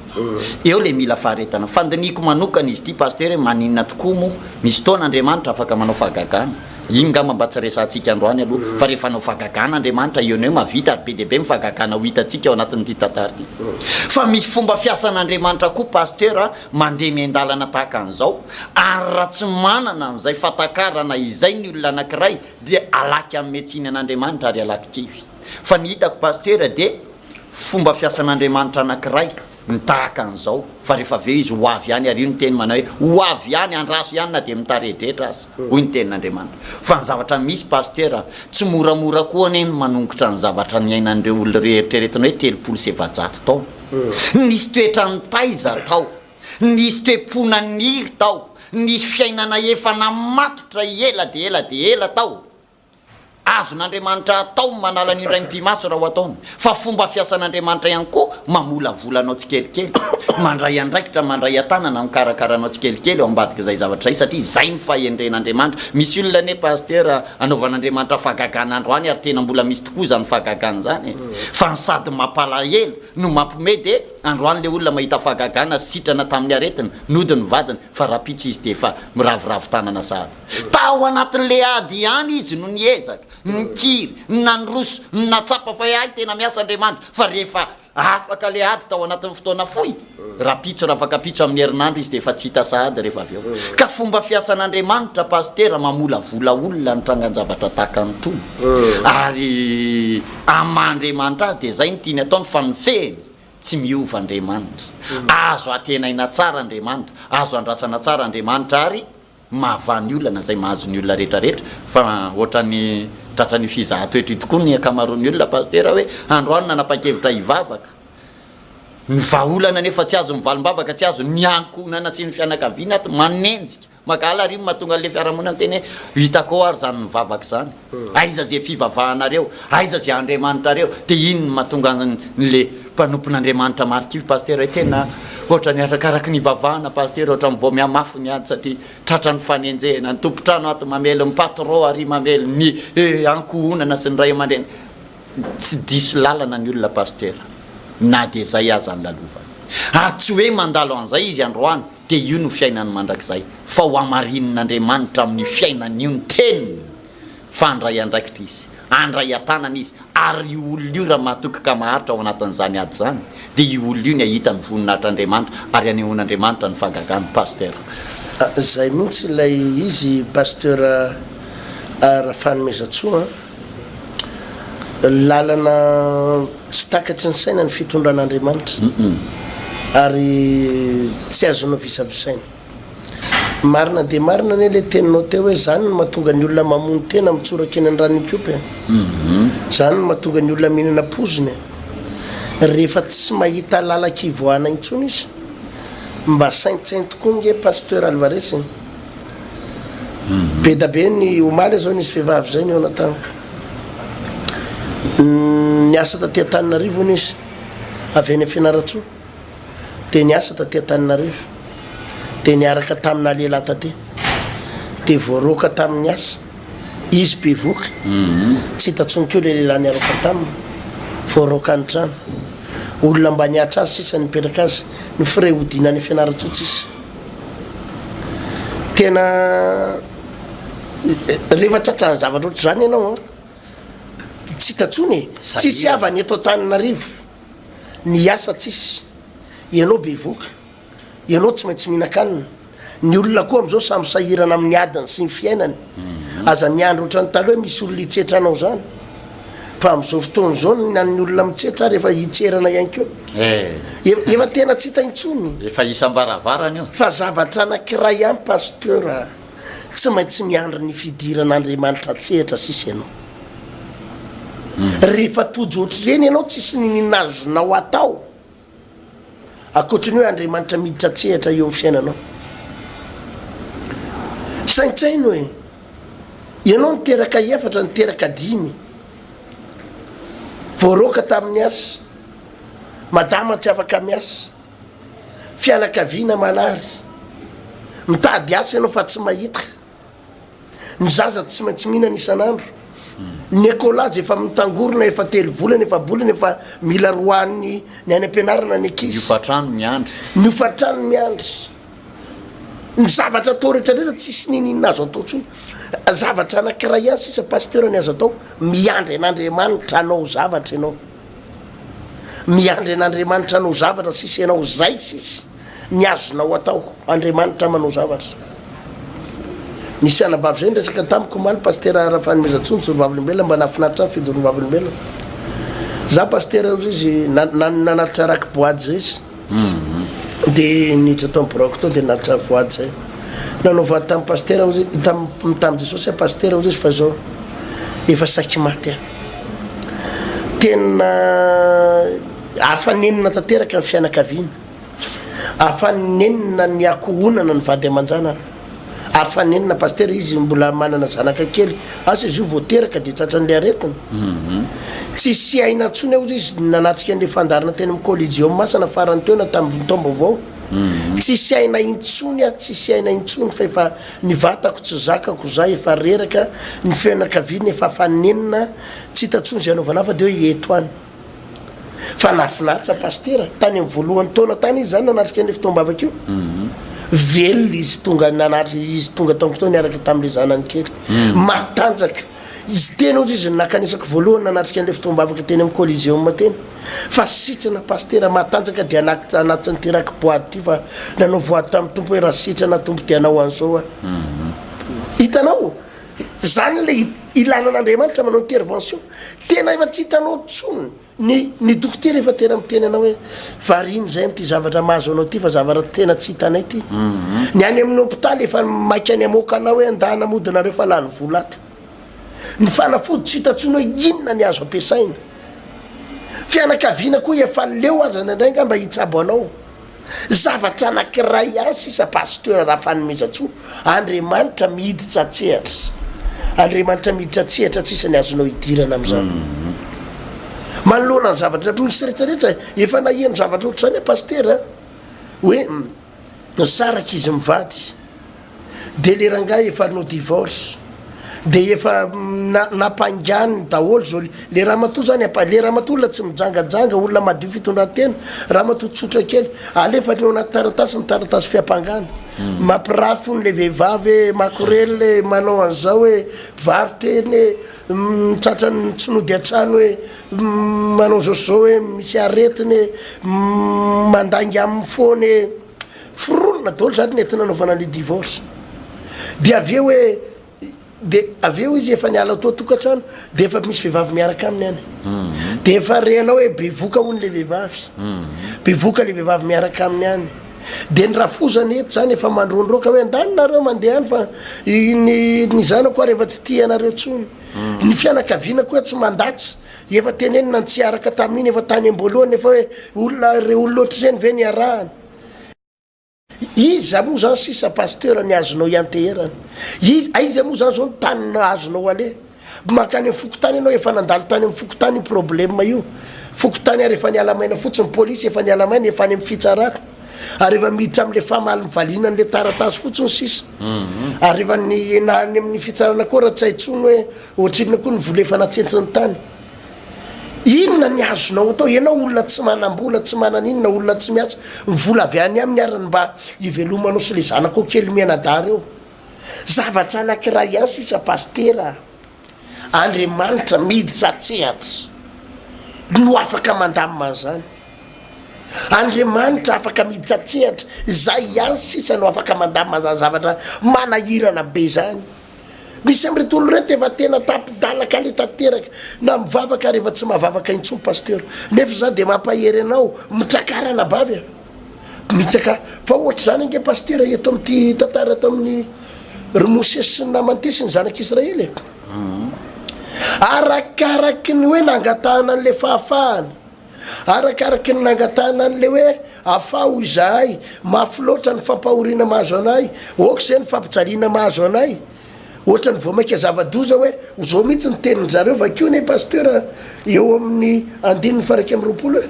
Eo le mila faharetana. Fandinihiko manokana izy ity Pasteur hoe maninona tokoa moa misy fotoana Andriamanitra afaka manao fahagagana. Iny ngamba mba tsy resahantsika androany aloha fa rehefa hanao fahagagana Andriamanitra eo no eo mahavita ary be dia be ny fahagagana ho hitantsika ao anatin'ity tantara ity. Fa misy fomba fiasan'Andriamanitra koa Pasteur a, mandeha miandalana tahaka an'izao ary raha tsy manana an'izay fahatakarana izay ny olona anankiray dia alaky hanome tsiny an'Andriamanitra ary alaky kivy. Fa ny hitako Pasteur dia fomba fiasan'Andriamanitra anankiray ny tahaka an'izao fa rehefa avy eo izy ho avy ihany ary io ny teny manao hoe ho avy ihany andraso ihany na dia mitaredretra aza hoy ny tenin'Andriamanitra fa ny zavatra misy Pasteur a tsy moramora koa anie ny manongotra ny zavatra niainan'ireo olona ireo eritreretina hoe 430 taona nisy toetra nitaiza tao nisy toe-po naniry tao nisy fiainana efa namatotra ela dia ela dia ela tao Azon'Andriamanitra atao ny manala an'io indray mipi-maso raha ho ataony, fa fomba fiasan'Andriamanitra ihany koa mamolavola anao tsikelikely, mandray andraikitra, mandray an-tanana, mikarakara anao tsikelikely ao ambadik'izay zavatra izay, satria izay no fahendren'Andriamanitra. Misy olona anie Pasteur anaovan'Andriamanitra fahagagana androany ary tena mbola misy tokoa izany fahagagana izany e! Fa ny sady mampalahelo no mampiomehy dia androany ilay olona mahita fahagagana sitrana tamin'ny aretina, nody ny vadiny, fa rahampitso izy dia efa miraviravy tanana sahady. Tao anatin'ilay ady ihany izy no niezaka, nikiry, nandroso, nahatsapa fa hay tena miasa Andriamanitra, fa rehefa afaka ilay ady tao anatin'ny fotoana fohy, rahampitso rafakampitso amin'ny herinandro izy dia efa tsy hita sahady rehefa avy eo. Ka fomba fiasan'Andriamanitra Pasitera mamolavola olona ny trangan-javatra tahaka an'itony. Ary amaha-Andriamanitra azy dia izay no tiany ataony fa ny fehiny tsy miova Andriamanitra. Azo antenaina tsara Andriamanitra, azo andrasana tsara Andriamanitra ary mahavaha ny olana izay mahazo ny olona rehetra rehetra fa ohatran'ny tratran'io fizahan-toetra io tokoa ny ankamaroan'ny olona Pasitera hoe androany nanapa-kevitra hivavaka, ny vahaolana anefa tsy azo, ny valim-bavaka tsy azo, ny ankohonana sy ny fianakaviana ato manenjika, mankahala ary io no mahatonga an'ilay fiarahamonina miteny hoe hitako ao ary izany mivavaka izany, aiza izay fivavahanareo, aiza izay Andriamanitrareo, dia iny no mahatonga an'ilay mpanompon'Andriamanitra marikivy Pasitera hoe tena ohatran'ny arakaraky ny ivavahana Pasitera ohatran'ny vao mihamafy ny ady satria tratran'ny fanenjehana, ny tompon-trano ato mamely, ny patron ary mamely, ny ankohonana sy ny ray aman-dreny, tsy diso lalana ny olona Pasitera na dia izay aza ny lalovany. Ary tsy hoe mandalo an'izay izy androany dia io no fiainany mandrakizay fa ho hamarinin'Andriamanitra amin'io fiainany io ny teniny fa handray andraikitra izy, handray an-tanana izy. Ary io olona io raha mahatoky ka maharitra ao anatin'izany ady izany dia io olona io ny hahita ny voninahitr'Andriamanitra ary hanehoan'Andriamanitra ny fahagagany. Pasteur. Zay mihitsy ilay izy Pasteur Rafanomezantsoa an! Lalana tsy takatry ny saina ny fitondran'Andriamanitra ary tsy azonao visavisaina. Marina dia marina anie le teninao teo hoe zany no mahatonga ny olona mamono tena mitsoraka eny an-dranokiompy e. Zany no mahatonga ny olona mihinana pozina e. Rehefa tsy mahita lalan-kivoahana intsony izy. Mba saintsaino tokoa nge Pasteur Alvarez e. Be da be ny omaly zao nisy vehivavy zay nihaona tamiko. Niasa taty Antananarivo hono izy, avy any Fianarantsoa. Dia niasa taty Antananarivo. Dia niaraka tamina lehilahy taty. Dia voaroaka tamin'ny asa. Izy bevohoka. Tsy hita intsony koa ilay lehilahy niaraka taminy. Voaroaka ny trano. Olona mba niatra azy sisa nipetraka azy. Ny frais hodiana any Fianarantsoa tsisy. Tena rehefa tratran'ny zavatra ohatr'izany ianao an, tsy hita intsony e. Tsisy havana eto Antananarivo. Ny asa tsisy. Ianao bevohoka. Ianao tsy maintsy mihinan-kanina. Ny olona koa amin'izao samy sahirana amin'ny adiny sy ny fiainany. Aza miandry ohatran'ny taloha hoe misy olona hitsetra anao izany. Fa amin'izao fotoana izao na ny olona mitsetra ary efa hitserana ihany koa. Efa tena tsy hita intsony. Efa isam-baravarana io. Fa zavatra anankiray ihany Pasteur a, tsy maintsy miandry ny fidiran'Andriamanitra an-tsehatra sisa ianao. Rehefa tojo ohatr'ireny ianao tsisy niniana azonao atao. Ankoatry ny hoe Andriamanitra miditra an-tsehatra eo amin'ny fiainanao. Saintsaino e! Ianao niteraka efatra, niteraka dimy. Voaroaka tamin'ny asa. Madama tsy afaka miasa. Fianakaviana manary. Mitady asa ianao fa tsy mahita. Ny zaza tsy maintsy mihinana isan'andro. Ny écolage efa mitangorona efa telo volana, efa-bolana efa mila roahan'ny ny any am-pianarana ny ankizy. Ny hofantrano miandry. Ny hofantrano miandry. Ny zavatra atao rehetra rehetra tsisy niniana azo atao intsony. Zavatra anankiray ihany sisa pasteur ny azo atao, miandry an'Andriamanitra hanao zavatra ianao. Miandry an'Andriamanitra hanao zavatra sisa ianao, zay sisa. Ny azonao atao, Andriamanitra manao zavatra. Nisy anabavy zay niresaka tamiko omaly, Pasitera Rafanomezantsoa, nijoro vavolombelona, mba nahafinaritra ahy fijoroany vavolombelona. Za Pasitera hozy izy, nanatitra raki-boady zay izy. De niditra tao amin'ny biraoko tao de nanatitra voady zay. Nanao voady tamin'ny Pasitera hozy, tamin'ny tamin'i Jesosy aho Pasitera hozy izy fa zao efa saiky maty aho. Tena afa-nenina tanteraka ny fianakaviana. Afa-nenina ny akohonana ny vady aman-janany. Afa-nenina Pasitera izy mbola manana zanaka kely. Asa izy io vao teraka dia tratran'ilay aretina. Tsisy aina intsony aho hozy izy nanatrika an'ilay fandaharana teny amin'ny Coliseum Masina farany teo na tamin'ny taom-baovao. Tsisy aina intsony aho, tsisy aina intsony fa efa ny vatako tsy zakako, za efa reraka, ny fianakaviana efa afa-nenina, tsy hita intsony izay hanaovana ahy fa dia hoe eto any. Fa nahafinaritra Pasitera, tany amin'ny voalohan'ny taona tany izy zany nanatrika an'ilay fotoam-bavaka io. Velona izy tonga nanatrika, izy tonga tamiko tao niaraka tamin'ilay zanany kely. Matanjaka. Izy tena hozy izy no nakanesako voalohany nanatrika an'ilay fotoam-bavaka teny amin'ny Coliseum teny. Fa sitrana Pasitera, matanjaka dia anaty anatin'ity raki-boady ity fa nanao voady tamin'ny Tompo hoe raha sitrana Tompo dia hanao an'izao aho. Hitanao? Zany le ilana an'Andriamanitra manao intervention. Tena efa tsy hitanao tsony ny ny dokotera efa tena miteny anao hoe variana izay amin'ity zavatra mahazo anao ity fa zavatra tena tsy hitanay ity. Ny any amin'ny hopitaly efa maika ny hamoaka anao hoe andana mody nareo fa lany vola ato. Ny fanafody tsy hita tsony hoe inona ny azo ampiasaina. Fianakaviana koa efa leo aza indraindray angamba hitsabo anao. Zavatra anakiray ihany sisa Pasteur Rafanomezantsoa, Andriamanitra miditra an-tsehatra. Andriamanitra miditra an-tsehatra sisa ny azonao idirana amin'izany. Manoloana ny zavatra misy rehetra rehetra, efa naheno zavatra ohatr'izany aho Pasteur a, hoe nisaraka izy mivady, de le rangahy efa no divorce. De efa nampainganiny daholo zao le ramatoa zany ampa le ramatoa olona tsy mijangajanga olona madio fitondrantena ramatoa tsotra kely alefany ao anaty taratasy ny taratasy fiampangana mampirafy hono le vehivavy e makorelina e manao an'izao e mpivaro-tena e tratran'ny tsy nody an-trano e manao zao sy zao e misy aretina e mandainga aminy foana e foronina daholo zany nentina nanaovana le divorce de avy eo hoe de avy eo izy efa niala tao tokantrano de efa misy vehivavy miaraka aminy any de efa renao hoe bevoka hono le vehivavy bevoka le vehivavy miaraka aminy any de ny rafozany eto zany efa mandrondroka hoe andany nareo mandeha any fa ny ny zanako ary efa tsy tia anareo tsony ny fianakaviana koa tsy mandatsa efa tenenina ny tsy hiaraka tamin'iny efa tany am-boalohany efa hoe olona re olona ohatr'ireny ve niarahana Iza moa zany sisa pasteur ny azonao ianteherana? Iza, aiza moa zany zao ny tany azonao aleha? Mankany amin'ny fokontany ianao efa nandalo tany amin'ny fokontany io problème io. Fokontany ary efa niala maina fotsiny, polisy efa niala maina, efa any amin'ny fitsarana. Ary efa miditra amin'le famaly mivaliana an'le taratasy fotsiny sisa. Ary efa ny na any amin'ny fitsarana koa raha tsy hay intsony hoe ohatrinona koa ny vola efa natsentsiny tany. Inona ny azonao atao? Ianao olona tsy manam-bola, tsy manana inona, olona tsy miasa, ny vola avy any aminy ary ny mba hivelomanao sy le zanakao kely mianadahy reo. Zavatra anankiray ihany sisa Pasitera a, Andriamanitra miditra an-tsehatra no afaka mandamina an'izany. Andriamanitra afaka miditra an-tsehatra, izay ihany sisa no afaka mandamina an'izany zavatra manahirana be izany. Misy amin'ireto olona ireto efa tena tapi-dalaka le tanteraka na mivavaka ary efa tsy mahavavaka intsony pasteur nefa za de mampahery anao mitrakà ranabavy a! Mitsakà fa ohatr'izany ange pasteur eto amin'ity tantara eto amin'ny ry Mosesy sy ny namany ity sy ny zanak'Israely e! Arakaraky ny hoe nangatahana an'le fahafahana Arakaraky ny nangatahana an'ilay hoe afaho izahay, mafy loatra ny fampahoriana mahazo anay, ok izay ny fampijaliana mahazo anay. Ohatran'ny vao mainka zava-doza hoe izao mihitsy ny tenin-dry zareo, vakio anie Pasteur eo amin'ny andininy faha 21 e.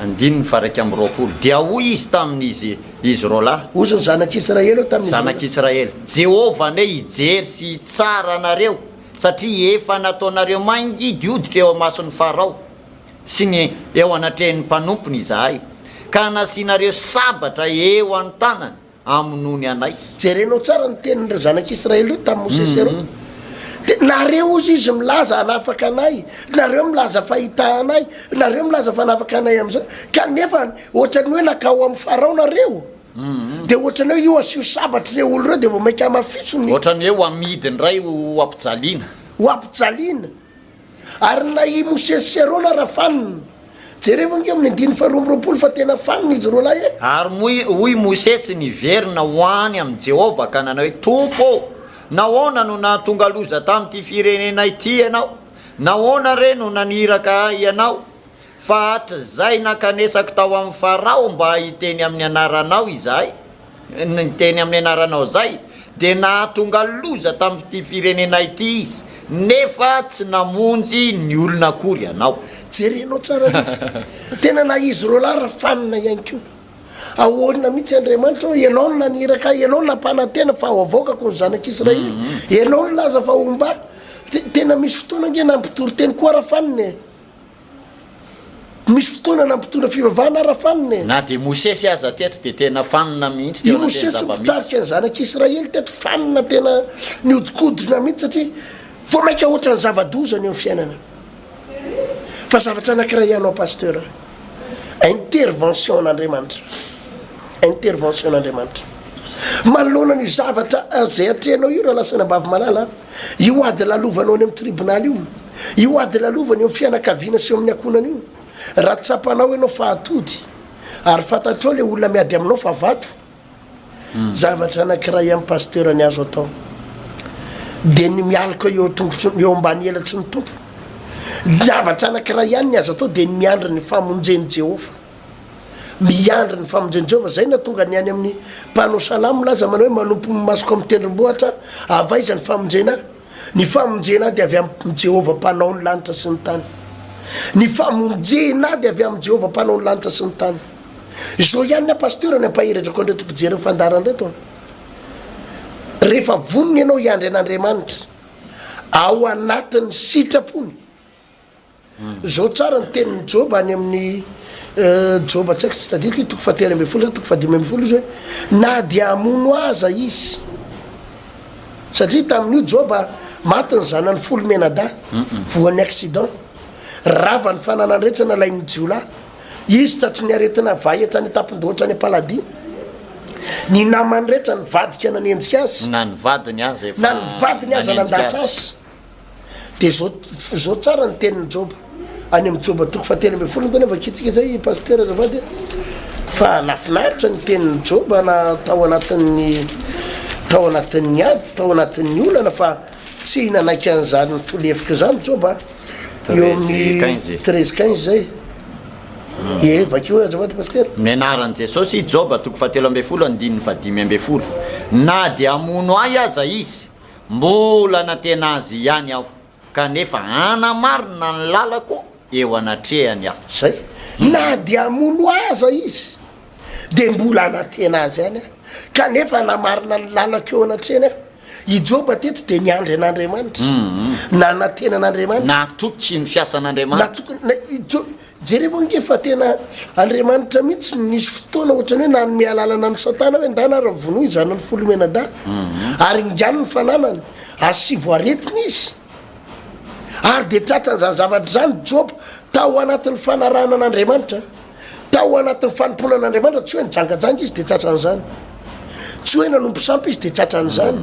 Andininy faha 21, Dia hoy izy tamin'izy izy roalahy. Hozy ny zanak'Israely eo tamin'izy roalahy. Zanak'Israely, Jehovah anie hijery sy hitsara anareo, satria efa nataonareo mangidy hoditra eo imason'i Farao. sy ny eo anatrehan'ny mpanompony izahay, ka nasianareo sabatra eo an-tanany hamonoany anay. Jerenao tsara ny tenin'ireo zanak'Israely ireo tamin'i Mosesy ireo. Dia nareo hozy izy milaza hanafaka anay, nareo milaza fa hitaha anay, nareo milaza fa hanafaka anay amin'izao, kanefa ohatran'ny hoe nankao amin'i Farao nareo. Dia ohatran'ny hoe io asio sabatra ireo olona ireo dia vao mainka hamafiso ny. Ohatran'ny hoe ho amidy indray ho ampijaliana. Ho ampijaliana. Ary na i Mosesy sy Arona ara fanina. Jerevo ange amin'ny andininy faharoa amby 22 fa tena fanina izy roalahy e! Ary hoy Mosesy niverina ho any amin'i Jehovah ka nanao hoe, Tompo ô, nahoana no nahatonga loza tamin'ity firenena ity Ianao? Nahoana re no naniraka ahy Ianao? Fa hatrizay nankanesako tao amin'i Farao mba hiteny amin'ny anaranao izahay, niteny amin'ny anaranao izay, dia nahatonga loza tamin'ity firenena ity izy, nefa tsy namonjy ny olona akory ianao. Jerenao tsara ilay izy. Tena na izy roalahy ry fanina ihany koa. Ahoana mihitsy Andriamanitra ô, Ianao no naniraka ahy, Ianao no nampanantena fa ho avoakako ny zanak'Israely, Ianao no nilaza fa homba ahy. Tena misy fotoana ange nampitory teny koa Rafanina e. Misy fotoana nampitondra fivavahana ara fanina e. Na dia Mosesy aza teto dia tena fanina mihitsy teo anatin'ny zava-misy. I Mosesy mpitarika ny zanak'Israely teto fanina tena nihodinkodina mihitsy satria vao mainka ohatran'ny zava-doza ny eo amin'ny fiainana. Fa zavatra anankiray ihany ao Pasteur a, intervention an'Andriamanitra, intervention an'Andriamanitra. Manoloana an'io zavatra izay atrehinao io rahalahy sy anabavy malala a, io ady lalovanao any amin'ny tribonaly io, Io ady lalovana eo amin'ny fianakaviana sy eo amin'ny ankohonana io, raha tsapanao ianao fa atody, ary fantatrao ilay olona miady aminao fa vato, zavatra anankiray ihany Pasteur ny azo atao, dia ny mialoka eo an-tongotry, eo ambany elatry ny Tompo. Zavatra anankiray ihany ny azo atao dia ny miandry ny famonjen'i Jehovah. Miandry ny famonjen'i Jehovah. Izay nahatonga ny any amin'ny mpanao salamo milaza manao hoe manompo ny masoko amin'ny tendrombohitra aho, avy aiza ny famonjena ahy? Ny famonjena ahy dia avy amin'i Jehovah Mpanao ny lanitra sy ny tany. Ny famonjena ahy dia avy amin'i Jehovah Mpanao ny lanitra sy ny tany. Izao ihany ny ahy Pasteur ny ampaherezako an'ireto mpijery ny fandaharana ireto an. Rehefa vonona ianao hiandry an'Andriamanitra, Ao anatin'ny sitrapony. Zao tsara ny tenin'i Joba any amin'ny Joba tsy haiko tsy tadidiko toko fahatelo ambin'ny folo sa toko fahadimy ambin'ny folo izy hoe na dia hamono aza izy satria tamin'io Joba maty ny zanany folo mianadahy voan'ny accident rava ny fananany rehetra nalain'ny jiolahy izy tratry ny aretina vay hatrany an-tampon-doha hatrany am-paladia ny namany rehetra nivadika nanenjika azy na ny vadiny aza efa na ny vadiny aza nandatsa azy Dia zao zao tsara ny tenin'i Joba. Any amin'ny Joba toko fahatelo ambin'ny folo ndao vakintsika izay Pasteur azafady a. Fa nafinaritra ny tenin'i Joba na tao anatin'ny tao anatin'ny ady, tao anatin'ny olana fa tsy nanaiky an'izany tolefika izany Joba. Eo amin'ny treize quinze zay. Ie, vakio azafady Pasteur. Amin'ny anaran'i Jesosy, Joba toko fahatelo ambin'ny folo andininy fahadimy ambin'ny folo. Na dia hamono ahy aza izy, Mbola nantena azy ihany aho, kanefa hanamarina ny lalako eo anatrehany aho. Zay. Na dia hamono ahy aza izy, dia mbola hanantena azy ihany aho, kanefa hanamarina ny lalako eo anatrehany aho. I Joba teto dia niandry an'Andriamanitra, nanantena an'Andriamanitra. Natoky ny fiasan'Andriamanitra. Natoky, na, i Jo-, Jerevo ange fa tena Andriamanitra mihitsy no nisy fotoana ohatran'ny hoe nanome alalana an'i Satana hoe ndana ary vonoy ny zanany folo mianadahy ary ingano ny fananany, asivo aretina izy. Ary dia tratran'izany zavatra izany Joba tao anatin'ny fanarahana an'Andriamanitra, tao anatin'ny fanompoana an'Andriamanitra, tsy hoe nijangajanga izy dia tratran'izany. Tsy hoe nanompo sampy izy dia tratran'izany.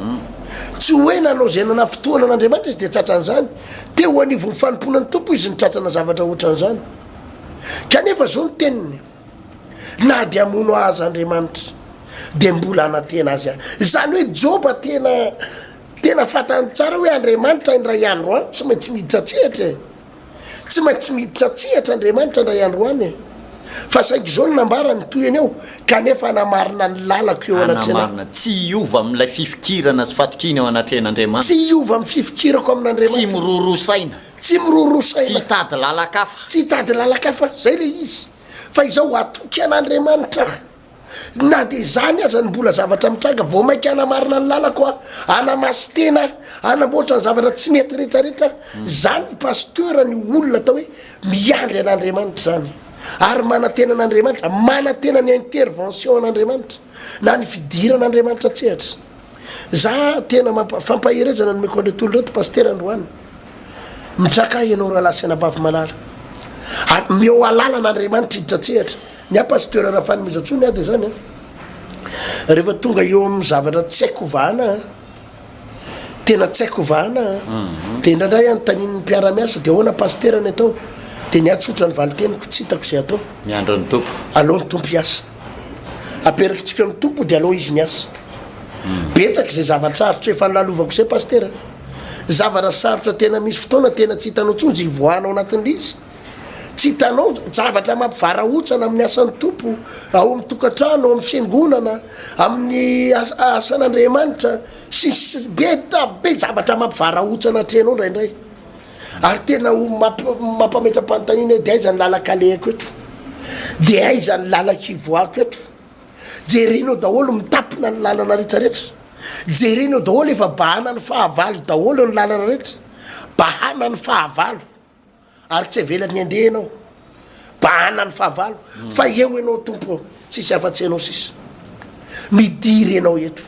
Tsy hoe nanao izay nanafintohana an'Andriamanitra izy dia tratran'izany. Teo anivon'ny fanompoana ny Tompo izy no tratrana zavatra ohatran'izany. Kanefa izao ny teniny, Na dia hamono ahy aza Andriamanitra, dia mbola hanantena azy aho. Izany hoe Joba tena tena fantany tsara hoe Andriamanitra indray andro any tsy maintsy miditra an-tsehatra e. Tsy maintsy miditra an-tsehatra Andriamanitra indray andro any e. Fa saingy izao no nambarany, toy eny eo, kanefa hanamarina ny lalako eo anatrehanao. Hanamarina, tsy hiova amin'ilay fifikirana sy fatokiana eo anatrehan'Andriamanitra. Tsy hiova amin'ny fifikirako amin'Andriamanitra. Tsy miroroa saina. Tsy miroroa saina. Tsy hitady lalan-kafa. Tsy hitady lalan-kafa, izay ilay izy. Fa izao, hatoky an'Andriamanitra aho. Na dia izany aza ny mbola zavatra mitranga, vao mainka hanamarina ny lalako aho, hanamasin-tena aho, hanamboatra ny zavatra tsy mety rehetrarehetra aho. Izany pasteur ny olona atao hoe miandry an'Andriamanitra izany, ary manantena an'Andriamanitra, manantena ny intervention an'Andriamanitra, na ny fidiran'Andriamanitra an-tsehatra. Za tena mampa, fampaherezana nomeko an'ireto olona ireto pasitera androany. Mitraka ahy ianao rahalahy sy anabavy malala. Omeo alalana Andriamanitra hiditra an-tsehatra. Ny ahy Pasteur Rafanomezantsoa ny ahy dia zany an. Rehefa tonga eo amin'ny zavatra tsy haiko hovahana an, tena tsy haiko hovahana an, dia indraindray anontanian'ny mpiara-miasa dia ahoana Pasitera ny atao? Dia ny ahy tsotra ny valin-teniko, tsy hitako izay atao. Miandry ny Tompo. Aleo ny Tompo hiasa. Aperakitsika amin'ny Tompo dia aleo Izy miasa. Betsaka izay zava-tsarotra efa nolalovako izay Pasitera. Zavatra sarotra tena misy fotoana tena tsy hitanao intsony izay hivoahanao anatin'ilay izy. Tsy hitanao zavatra mampivarahontsana amin'ny asan'ny Tompo, ao amin'ny tokantrano, ao amin'ny fiangonana, amin'ny asan'Andriamanitra, sy ny sisa Be da be zavatra mampivarahontsana atrehinao indraindray. Ary tena ho mampametra-panontaniana hoe dia aiza ny lalan-kalehako eto? Dia aiza ny lalan-kivoahako eto? Jerenao daholo mitapina ny lalana rehetrarehetra. Jerenao daholo efa bahanan'ny fahavalo daholo ny lalana rehetra. Bahanan'ny fahavalo. Ary tsy avelany handeha ianao. Bahana ny fahavalo. Fa eo ianao Tompo ô, tsisy afa-tsy ianao sisa. Midira ianao eto.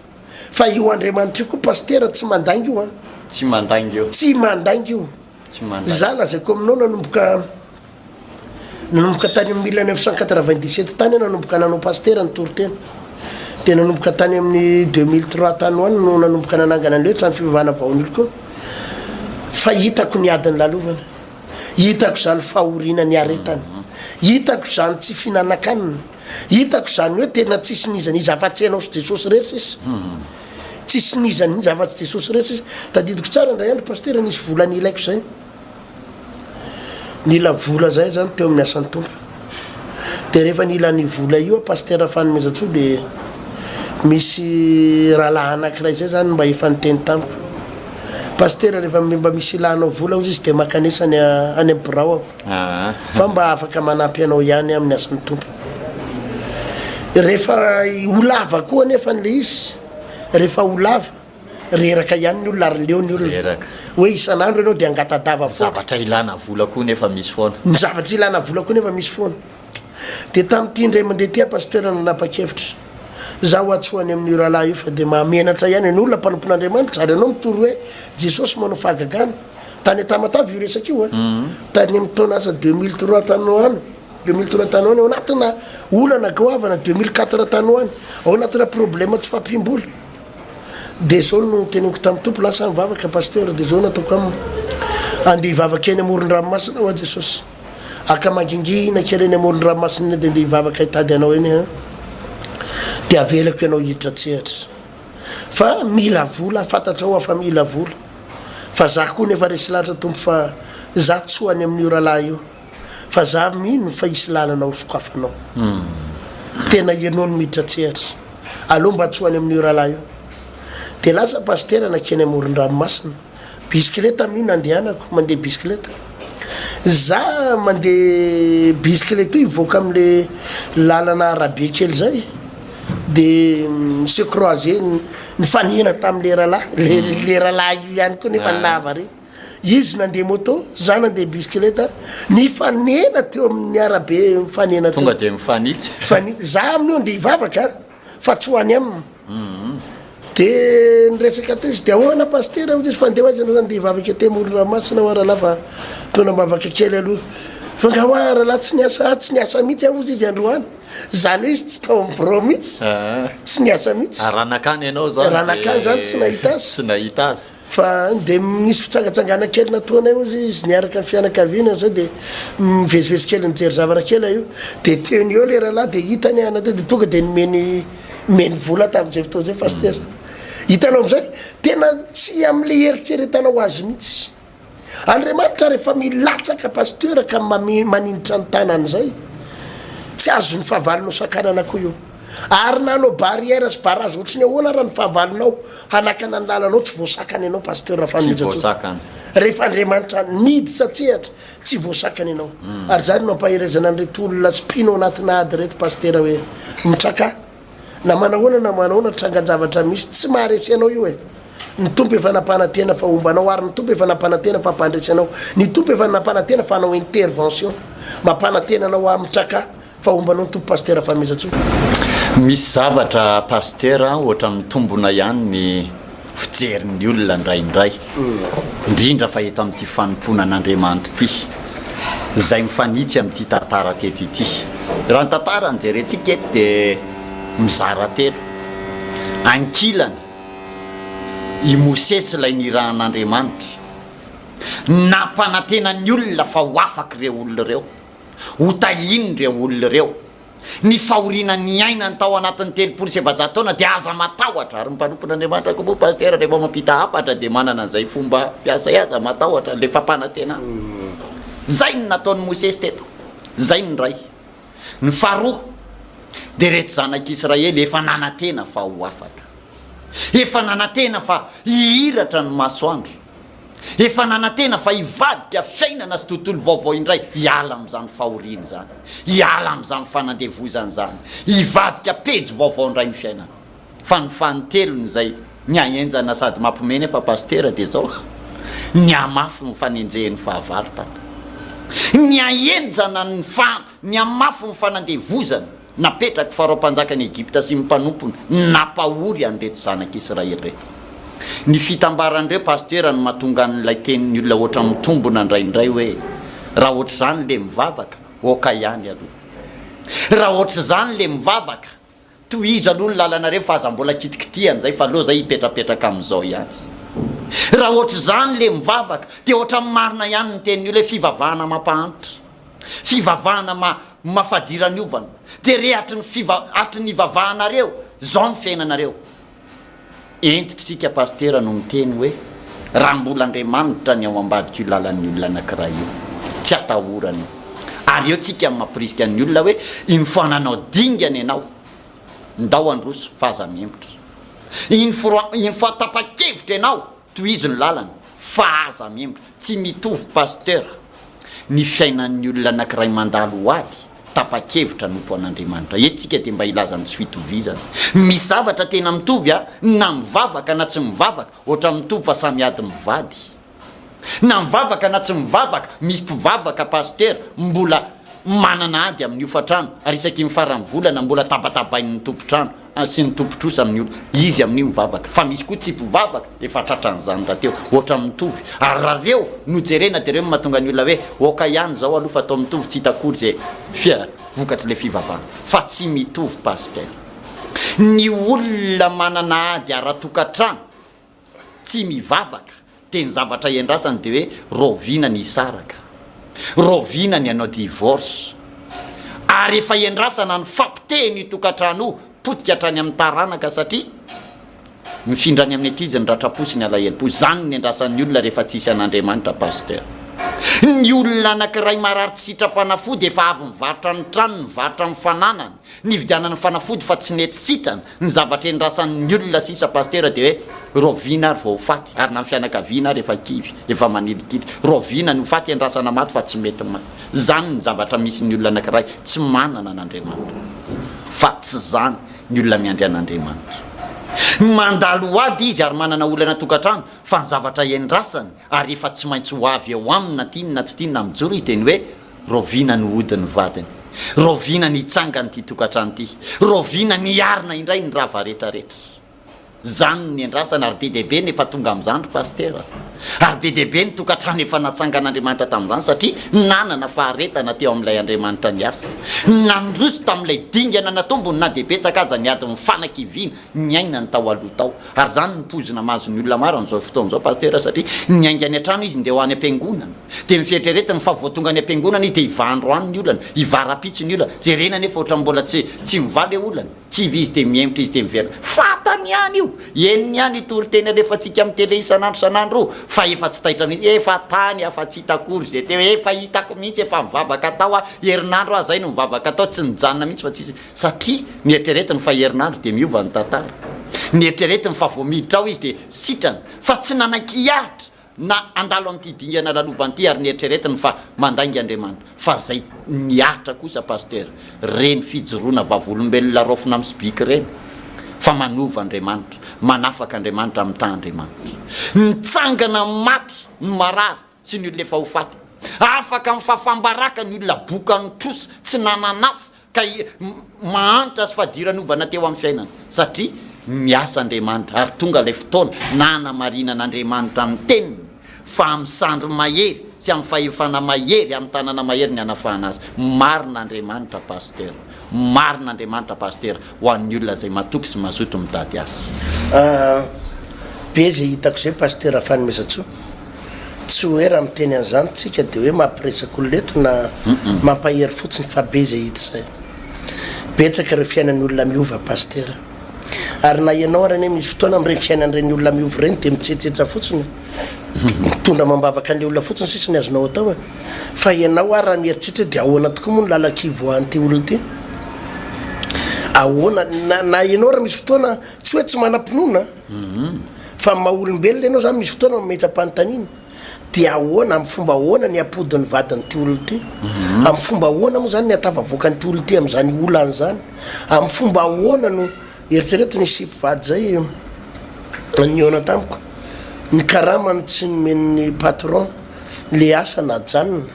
Fa io Andriamanitra io koa Pasitera tsy mandainga io an. Tsy mandainga io. Tsy mandainga io. Tsy mandainga. Za lazaiko aminao nanomboka nanomboka tany amin'ny 1997 tany aho nanomboka nanao pasitera nitory teny. Dia nanomboka tany amin'ny 2003 tany ho any no nanomboka nanangana an'ilay hoe trano fivavahana vaonily koa. Fa hitako ny ady nilalovana, hitako izany fahoriana niaretana, hitako izany tsy fihinanan-kanina, hitako izany hoe tena tsisy n'iza n'iza afa-tsy ianao sy Jesosy irery sisa. Tsisy n'iza n'iza afa-tsy Jesosy irery sisa. Tadidiko tsara indray andro pasitera nisy vola nilaiko izay. Nila vola zay zany teo amin'ny asan'ny Tompo. De rehefa nila an'io vola io aho Pasitera Fanomezantsoa de misy rahalahy anankiray zay zany mba efa niteny tamiko. Pasitera rehefa mba misy ilanao vola hozy izy de mankanesa any any amin'ny birao aho fa mba afaka manampy anao ihany aho amin'ny asan'ny Tompo. Rehefa ho lava koa anefa an'le izy, rehefa ho lava. Reraka ihany ny olona ary leo ny olona. Reraka. Hoe isan'andro ianao dia angata-dava Ny foana. zavatra ilana vola koa nefa misy foana. Ny zavatra ilana vola koa nefa misy foana. Dia tamin'ity indray mandeha ity aho Pasteur no nanapa-kevitra. Za ho atsoa any amin'io rahalahy io fa dia mahamenatra ihany ny olona mpanompon'Andriamanitra ary ianao mitory hoe Jesosy manao fahagagana. Tany Tamatave io resaka io a. Tany amin'ny taona asa 2003 tany ho any, 2003 tany ho any, ao anatina olana goavana, 2004 tany ho any, ao anatina problème tsy fahampiam-bola. Dia zao no teneniko tamin'ny Tompo, lasa nivavaka Pasteur, dia zao nataoko aminy, andeha hivavaka eny amoron-dranomasina aho Jesosy. Aka mangingina kely eny amoron-dranomasina eny dia andeha hivavaka hitady anao eny aho. Dia avelako ianao hiditra an-tsehatra. Fa mila vola, fantatrao aho fa mila vola. Fa za koa nefa resy lahatra Tompo fa za tsy ho any amin'io rahalahy io. Fa za mino fa hisy lalana ho sokafanao. Tena ianao no miditra an-tsehatra. Aleo mba tsy ho any amin'io rahalahy io. Dia lasa pasitera nankeny amoron-dranomasina. Bisikileta amin'io nandehanako, mandeha bisikileta. Za mandeha bisikileta io hivoaka amin'le lalana arabe kely zay de mi-se croiser nifanena tamin'le rahalahy, le le rahalahy io ihany koa nefa lava re. Izy nandeha moto, za nandeha bisikileta, nifanena teo amin'ny arabe nifanena teo. Tonga de mifanitsy. Mifanitsy. Za amin'io andeha hivavaka fa tsy ho any aminy. Dia niresaka teo izy, dia ahoana pasitera hoy izy, fa ndeha ho aiza ianao, ndeha hivavaka ety amoron-dranomasina hoa rahalahy fa taona am-bavaka kely aloha. Fa nga hoa rahalahy tsy niasa, ah tsy niasa mihitsy aho hozy izy androany. Izany hoe izy tsy tao amin'ny birao mihitsy, tsy niasa mihitsy. Raha nakany ianao izany Raha nakany izany tsy nahita azy. Tsy nahita azy. Fa dia nisy fitsangatsangana kely nataonay hozy izy niaraka ny fianakaviana zay dia mivezivezy kely nijery zavatra kely aho io dia teo no eo le rahalahy dia hitany aho natao dia tonga dia nomeny nomeny vola tamin'izay fotoana izay pasitera. Hitanao amizay tena tsy amle eritreretanao azy mihitsy. Andriamanitra rehefa milatsaka pasteur ka maninitra ny tanany zay, tsy azon'ny fahavalonao sakanana koa io. Ary na hanao barrière sy barrage ohatry ny ahoana ara ny fahavalonao hanakana ny lalanao tsy voasakana ianao pasteur Rafanomezantsoa. Rehefa Andriamanitra miditra an-tsehatra tsy voasakana ianao. Ary zany no ampaherezana an'ireto olona tsy mpino ao anatina ady ireto pasteur hoe mitrakà. Na manahoana na manahoana trangan-javatra misy, tsy maharesy anao io e! Ny Tompo efa nampanantena fa homba anao ary ny Tompo efa nampanantena fa hampandresy anao. Ny Tompo efa nampanantena fa hanao intervention. Mampanantena anao aho mitraka fa homba anao ny Tompo Pasitera Fanomezantsoa. Misy zavatra Pasitera a, ohatran'ny mitombona ihany ny fijerin'ny olona indraindray, indrindra fa eto amin'ity fanompoana an'Andriamanitra ity, izay mifanitsy amin'ity tantara teto ity. Raha ny tantara no jerentsika eto dia mizara telo. Ankilany, i Mosesy ilay nirahan'Andriamanitra, nampanantena ny olona fa ho afaka ireo olona ireo, hotahiany ireo olona ireo. Ny fahoriana niainany tao anatin'ny 430 taona dia aza matahotra, ary ny mpanompon'Andriamanitra koa moa Pasitera rehefa mampita hafatra dia manana an'izay fomba fiasa izay, aza matahotra, ilay fampanantenana. Izay no nataon'i Mosesy teto, izay no iray. Ny faharoa dia ireto zanak'Israely efa nanantena fa ho afaka. Efa nanantena fa hihiratra ny masoandro. Efa nanantena fa hivadika fiainana sy tontolo vaovao indray, hiala amin'izany fahoriana izany, hiala amin'izany fanandevozana izany, hivadika pejy vaovao indray ny fiainana. Fa ny fanintelony izay mihahenjana sady mampiomehy nefa Pasitera dia izao, nihamafy ny fanenjehin'ny fahavalo tata. Nihahenjana ny fa, nihamafy ny fanandevozana. Napetrak'i Farao mpanjakan'i Egypta sy ny mpanompony nampahory an'ireto zanak'Israely ireto. Ny fitambaran'ireo pasitera no mahatonga an'ilay tenin'ny olona ohatran'ny mitombona indraindray hoe, raha ohatr'izany le mivavaka, ok ihany aloha. Raha ohatr'izany le mivavaka, tohizo aloha ny lalanareo fa aza mbola kitikitihana izay fa aleo zay hipetrapetraka amin'izao ihany. Raha ohatr'izany le mivavaka, dia ohatran'ny marina ihany ny tenin'ny olona hoe fivavahana mampahantra. Fivavahana ma mafadiranovana dia re hatry ny fiva hatry ny nivavahanareo zao ny fiainanareo. Entitra isika Pasitera no miteny hoe raha mbola Andriamanitra ny ao ambadik'io lalan'ny olona anakiray io tsy atahorana io. Ary eo tsika mampirisika ny olona hoe une fois nanao dingana ianao ndao handroso fa aza mihemotra. Une fois une fois tapa-kevitra ianao tohizo ny lalana fa aza mihemotra. Tsy mitovy Pasteur ny fiainan'ny olona anakiray mandalo ho ady. Tapa-kevitra hanompo an'Andriamanitra. Eto tsika dia mba hilaza ny tsy fitovizana. Misy zavatra tena mitovy a, na mivavaka na tsy mivavaka, ohatran'ny mitovy fa samy ady mivady. Na mivavaka na tsy mivavaka, misy mpivavaka pasitera mbola manana ady amin'ny hofantrano ary isaky ny faran'ny volana mbola tabatabain'ny tompon-trano sy ny tompon-trosa amin'ny olona. Izy amin'io mivavaka. Fa misy koa tsy mpivavaka efa tratran'izany rahateo. Ohatran'ny mitovy. Ary raha reo no jerena dia reo no mahatonga ny olona hoe ok ihany izao aloha fa atao mitovy tsy hita akory izay fia vokatr'ilay fivavahana. Fa tsy mitovy Pasitera. Ny olona manana ady ara-tokantrano tsy mivavaka dia ny zavatra iandrasany dia hoe raoviana ny hisaraka, raoviana ny hanao divorce, ary efa iandrasana ny fampotehina io tokantrano io, potika hatrany amin'ny taranaka satria mifindra any amin'ny ankizy ny ratram-po sy ny alahelom-po, izany no iandrasan'ny olona rehefa tsisy an'Andriamanitra Pasteur. Ny olona anankiray marary tsy sitram-panafody efa avy nivarotra ny tranony, nivarotra ny fananany, nividianany fanafody fa tsy nety sitrana, Ny zavatra endrasan'ny olona sisa Pasitera dia hoe raoviana ary vao ho faty, ary na ny fianakaviana ary efa kivy, efa manilikilika. Raoviana ny ho faty endrasana maty fa tsy mety maty. Zany ny zavatra misy ny olona anakiray tsy manana an'Andriamanitra. Fa tsy zany ny olona miandry an'Andriamanitra. Mandalo ady izy ary manana olana tokantrano fa ny zavatra endrasany ary efa tsy maintsy ho avy eo aminy na tiany na tsy tiany na mijoro izy dia ny hoe Raoviana no hody ny vadiny? Raoviana ny hitsangana ity tokantrano ity? Raoviana ny hiarina indray ny rava retraretra? Zany no niandrasana ary be dia be ny efa tonga amin'izany ry Pasitera a! Ary be dia be ny tokantrano efa natsangan'Andriamanitra tamin'izany satria nanana faharetana teo amin'ilay Andriamanitra niasa. Nandroso tamin'ilay dingana natombony na dia betsaka aza ny ady nifanakiviana niainany tao aloha tao. Ary izany no poizina mahazo ny olona maro amin'izao fotoana izao Pasitera satria niainga any an-trano izy ndeha ho any am-piangonana. Dia ny fieritreretiny fa vao tonga any am-piangonana izy dia hivaha androany ny olana, hivaha rahampitso ny olana. Jerena anefa ohatran'ny mbola tsy tsy mivaha ilay olana. Kivy izy dia mihemotra izy dia miverina. Fantany ihany io! Henony ihany io toriteny alefantsika amin'ny télé isan'andro isan'andro io fa efa tsy taitra mihitsy. Efa tany aho fa tsy hita akory izay teo. Efa hitako mihitsy, efa nivavaka tao aho. Herinandro aho izay no nivavaka tao, tsy nijanona mihitsy fa tsisy. Satria nieritreretiny fa herinandro dia miova ny tantara. Nieritreretiny fa vao miditra ao izy dia sitrana. Fa tsy nanaiky hiaritra na handalo amin'ity dingana lalovana ity ary nieritreretiny fa mandainga Andriamanitra. Fa zay niaritra kosa Pasteur, reny fijoroana vavolombelona raofina amin'ny sobiky ireny fa manova Andriamanitra, manafaka Andriamanitra, mitaha Andriamanitra. Mitsangana amin'ny maty ny marary sy ny olona efa ho faty. Afaka amin'ny fahafaham-baraka ny olona bokan'ny trosa, tsy nanan'asa, Ka mahantra sy fadiranovana teo amin'ny fiainana, satria miasa Andriamanitra, ary tonga ilay fotoana nanamarinan'Andriamanitra ny teniny, fa amin'ny sandry mahery sy amin'ny fahefana mahery, amin'ny tanana mahery ny hanafahana azy. Marina Andriamanitra Pasteur. Marina Andriamanitra Pasteur, ho an'ny olona izay matoky sy mazoto mitady Azy. Be izay hitako izay Pasteur Fanomezantsoa. Tsy hoe raha miteny an'izany tsika dia hoe mampiresaka olona eto na mampahery fotsiny fa be izay hita izay. Betsaka ireo fiainan'ny olona miova Pasitera. Ary na ianao ary anie misy fotoana amin'ireny fiainan'ireny olona miova ireny dia mitsetsetsa fotsiny, mitondra amam-bavaka an'ilay olona fotsiny sisa ny azonao atao e. Fa ianao ary raha mieritreritra hoe dia ahoana tokoa moa ny lalan-kivoahan'ity olona ity? Ahoana? Na, na ianao ary misy fotoana tsy hoe tsy manam-pinoana, Fa amin'ny maha olombelona ianao zany misy fotoana mametra-panontaniana, dia ahoana, amin'ny fomba ahoana ny hampody ny vadin'ity olona ity? Amin'ny fomba ahoana moa zany ny hahatafavoaka an'ity olona ity amin'izany olana izany? Amin'ny fomba ahoana no, eritrereto nisy mpivady zay nihaona tamiko, ny karamany tsy nomen'ny patron, le asa najanona.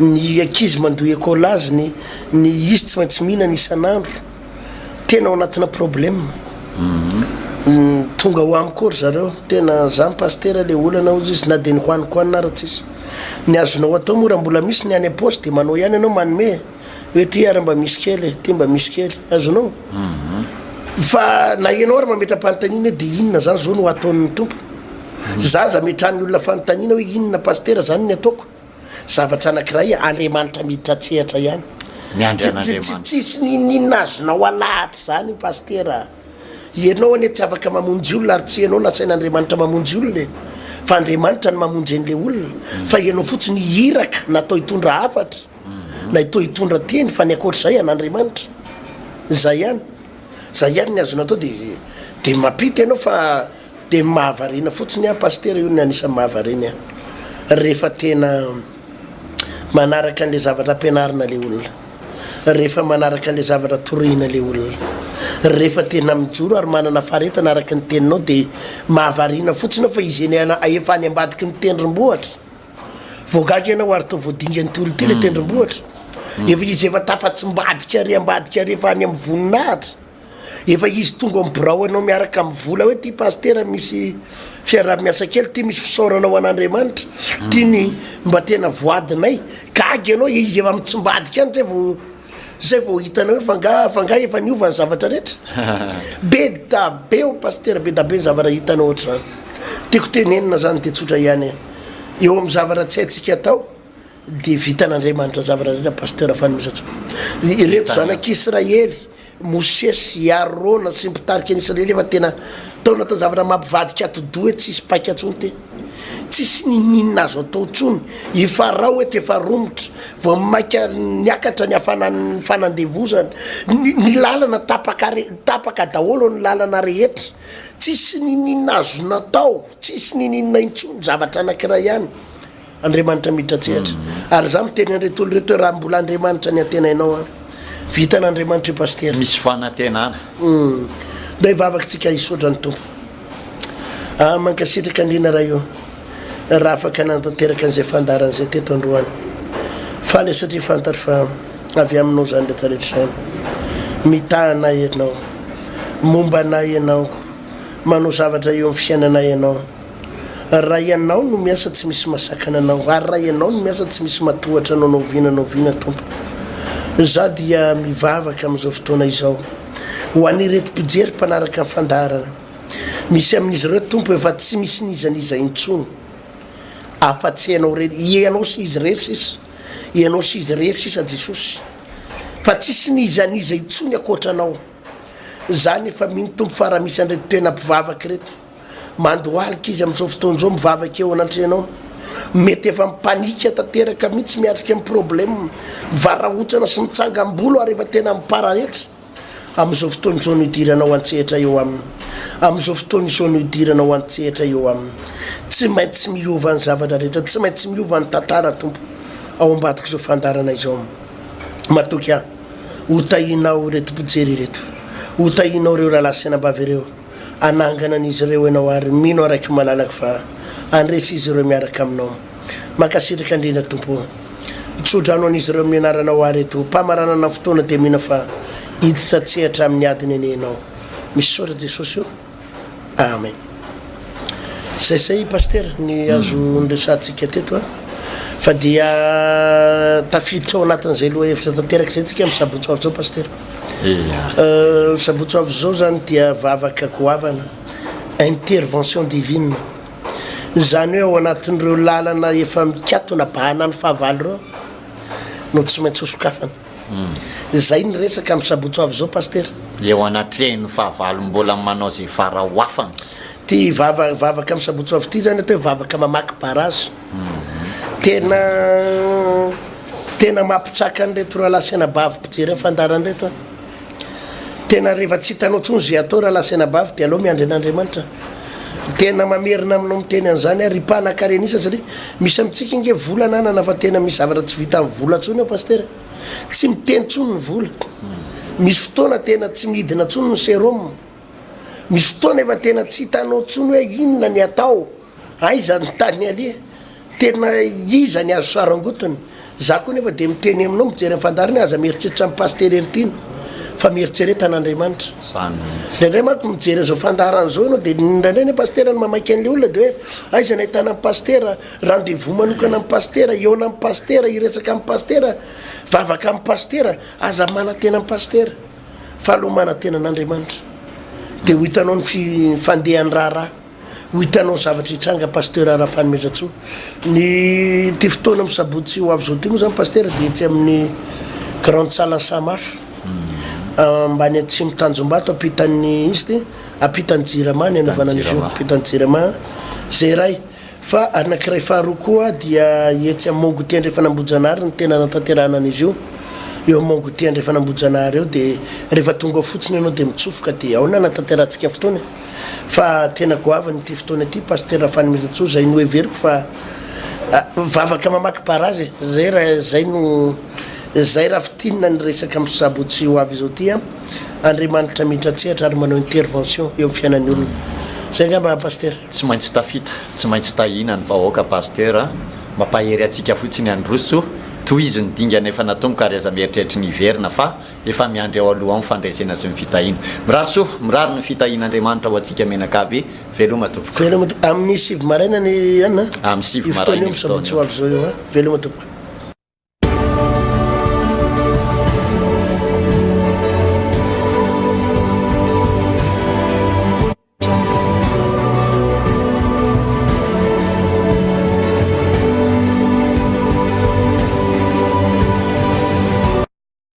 Ny ankizy mandoa écolage, ny ny izy tsy maintsy mihinana isan'andro, tena ao anatina problème. Tonga ao amiko ao ry zareo, tena zany pasitera le olana hozy izy na de ny hohaniko hanina ara tsisy. Ny azonao atao moa raha mbola misy ny any am-paosy de manao ihany ianao manome e, hoe ty ary mba misy kely e, ty mba misy kely, azonao? Fa na ianao ary mametra-panontaniana hoe de inona zany zao no ataon'ny Tompo? Zaza ametrahan'ny olona fanontaniana hoe inona pasitera zany ny ataoko? Zavatra anakiray Andriamanitra miditra an-tsehatra ihany. Miandry an'Andriamanitra. Tsisy n'inon'inona azonao alahatra zany io pasitera a! Ianao anie tsy afaka mamonjy olona ary tsy ianao nasain'Andriamanitra mamonjy olona e! Fa Andriamanitra no mamonjy an'le olona fa ianao fotsiny iraka natao hitondra hafatra na hitao hitondra teny fa ny ankoatr'izay an'Andriamanitra. Zay ihany. Zay ihany ny azonao atao de de mampita ianao fa Dia mahavariana fotsiny aho Pasitera io ny anisan'ny mahavariana ahy rehefa tena Manaraka an'ilay zavatra ampianarina ilay olona. Rehefa manaraka an'ilay zavatra torihina ilay olona. Rehefa tena mijoro ary manana faharetana araka ny teninao dia mahavariana fotsiny aho fa izy eny efa any ambadiky ny tendrombohitra. Vao gaga ianao ary toa voadingan'ity olona ity ilay tendrombohitra. Efa izy efa tafatsimbadika ary ambadika ary efa any amin'ny voninahitra. Efa izy tonga ao amin'ny birao anao miaraka amin'ny vola hoe ty pasitera misy fiaraha-miasa kely ty misy fisaorana ho an'Andriamanitra ty ny mba tena voadinay. Gaga ianao izy efa mitsimbadika any zay vao zay vao hitanao hoe fa nga fa nga efa niova ny zavatra rehetra. Be da be o pasitera be da be ny zavatra hitanao ohatr'izany. Tiako tenenina zany de tsotra ihany eo amin'ny zavatra tsy haintsika atao Dia vitan'Andriamanitra zavatra rehetra Pasteur Fanomezantsoa. Ireto zanak'Israely, Mosesy, i Arona sy ny mpitarika ny Israely efa tena tao anatin'ny zavatra mampivadika atidoha hoe tsisy paika intsony ty. Tsisy ninoninona azo atao intsony. I Farao eto efa romotra, vao maika niakatra ny hafanan'ny fanandevozana. Ny ny lalana tapaka re- tapaka daholo ny lalana rehetra. Tsisy ninoninona azo natao, tsisy ninoninona intsony, zavatra anankiray ihany. Andriamanitra miditra an-tsehatra. Ary izaho miteny an'ireto olona ireto hoe raha mbola Andriamanitra ny antenainao an, vitan'Andriamanitra io Pasitera. Misy fanantenana. Hum. Ndao hivavaka tsika hisaotra ny Tompo. Ah, mankasitraka indrindra Ray o, raha afaka nanatanteraka an'izay fandaharana izay teto androany. Faly aho satria fantatro fa avy aminao izany rehetra rehetra izany. Mitaha anay Ianao. Momba anay Ianao. Manao zavatra eo amin'ny fiainanay Ianao. Raha Ianao no miasa tsy misy masakana Anao ary raha Ianao no miasa tsy misy matohatra Anao na oviana na oviana Tompo. Za dia mivavaka amin'izao fotoana izao ho an'ireto mpijery mpanaraka ny fandaharana. Misy amin'izy ireo Tompo efa tsy misy n'iza n'iza intsony afa-tsy Ianao irery, Ianao sy izy irery sisa, Ianao sy izy irery sisa Jesosy fa tsisy n'iza n'iza intsony ankoatra Anao. Za nefa mino Tompo fa raha misy an'ireto tena mpivavaka ireto Mandohalika izy amin'izao fotoana izao mivavaka eo anatrehanao. Mety efa mi-panique tanteraka mihitsy miatrika ny problème, mivarahotsana sy mitsangam-bolo ary efa tena mipararetra. Amin'izao fotoana izao no idiranao an-tsehatra eo aminy. Amin'izao fotoana izao no idiranao an-tsehatra eo aminy. Tsy maintsy miova ny zavatra rehetra, tsy maintsy miova ny tantara Tompo ao ambadik'izao fandaharana izao. Matoky aho, ho tahianao ireto mpijery ireto, ho tahianao ireo rahalahy sy anabavy ireo. Hanangana an'izy ireo ianao ary mino aho Raiko malalako fa handresy izy ireo miaraka aminao. Mankasitraka indrindra Tompo o. Tso-drano an'izy ireo amin'ny anaranao ary eto mpamaranana ny fotoana dia mino aho fa hiditra an-tsehatra amin'ny adiny anie ianao. Misaotra Jesosy o. Amen. Zay zay Pasitera ny azo niresahantsika teto a. Fa dia tafiditra ao anatin'izay lohahevitra tanteraka izay tsika amin'ny sabotsy ho avy izao Pasitera. Ia. Sabotsy ho avy izao izany dia vavaka goavana, intervention divine. Izany hoe ao anatin'ireo lalana efa mikatona bahana ny fahavalo ireo no tsy maintsy hosokafana. Izay ny resaka amin'ny sabotsy ho avy izao Pasitera. Eo anatrehan'ny fahavalo mbola manao izay fara ho afany. Ity vava vavaka amin'ny sabotsy ho avy ity izany atao hoe vavaka mamaky barrage. Tena tena mampitsaka an'ireto rahalahy sy anabavy mpijery ny fandaharana ireto an. Tena rehefa tsy hitanao intsony izay atao rahalahy sy anabavy dia aleo miandry an'Andriamanitra. Tena mamerina aminao miteny an'izany aho ry mpanakarena isa satria misy amintsika ange vola ananana fa tena misy zavatra tsy vitan'ny vola intsony ao pasitera. Tsy miteny intsony ny vola. Misy fotoana tena tsy midina intsony ny sérum. Misy fotoana efa tena tsy hitanao intsony hoe inona ny atao, aiza ny tany aleha, tena iza ny azo sarangotina. Za koa nefa dia miteny aminao mijery ny fandaharana hoe aza mieritreritra an'i Pasitera Heritiana fa mieritrereta an'Andriamanitra. Indraindray manko mijery an'izao fandaharana izao ianao dia indraindray anie Pasitera no mamaky an'ilay olona dia hoe aiza no ahitana an'i Pasitera, rendez-vous manokana amin'i Pasitera, hihaona amin'i Pasitera, hiresaka amin'i Pasitera, vavaka amin'i Pasitera. Aza manantena an'i Pasitera. Fa aleo manantena an'Andriamanitra dia ho hitanao ny fi fandehan'ny raharaha, ho hitanao ny zavatra hitranga Pasteur Rafanomezantsoa. Ny ity fotoana amin'ny sabotsy ho avy izao ity moa izany Pasteur dia etsy amin'ny Grande Salle Samaf ambany atsimo Tanjombato ampitan'ny izy ity ampitan'ny Jirama ny anaovana an'izy io ampitan'ny Jirama izay iray. Fa anankiray faharoa koa dia etsy amin'ny Mont Goûter Andrefan'Ambohijanahary no tena anatanterahana an'izy io. Eo amin'ny Mont Goûter Andrefan'Ambohijanahary eo dia rehefa tonga ao fotsiny ianao dia mitsofoka dia ao no anatanterahantsika fotoana e. Fa tena goavana ity fotoana ity Pasitera Rafanomezantsoa izay noheveriko fa. Vavaka mamaky barazy e! Zay raha zay no zay raha fintinina ny resaka amin'ny sabotsy ho avy izao ty an! Andriamanitra miditra an-tsehatra ary manao intervention eo amin'ny fiainan'ny olona. Zay angamba Pasitera. Tsy maintsy tafita, tsy maintsy tahiana ny vahoaka Pasteur a! Mampahery antsika fotsiny handroso, tohizo ny dingana efa natomboka ary aza mieritreritra ny hiverina fa efa miandry ao aloha ao ny fandresena sy ny fitahiana. Mirary soa, mirary ny fitahian'Andriamanitra ho antsika mianakavy. Veloma tompoko. Veloma tompoko. Amin'ny 9 maraina ny an a? Amin'ny 9 maraina io fotoana io, amin'ny sabotsy ho avy izao io an. Veloma tompoko.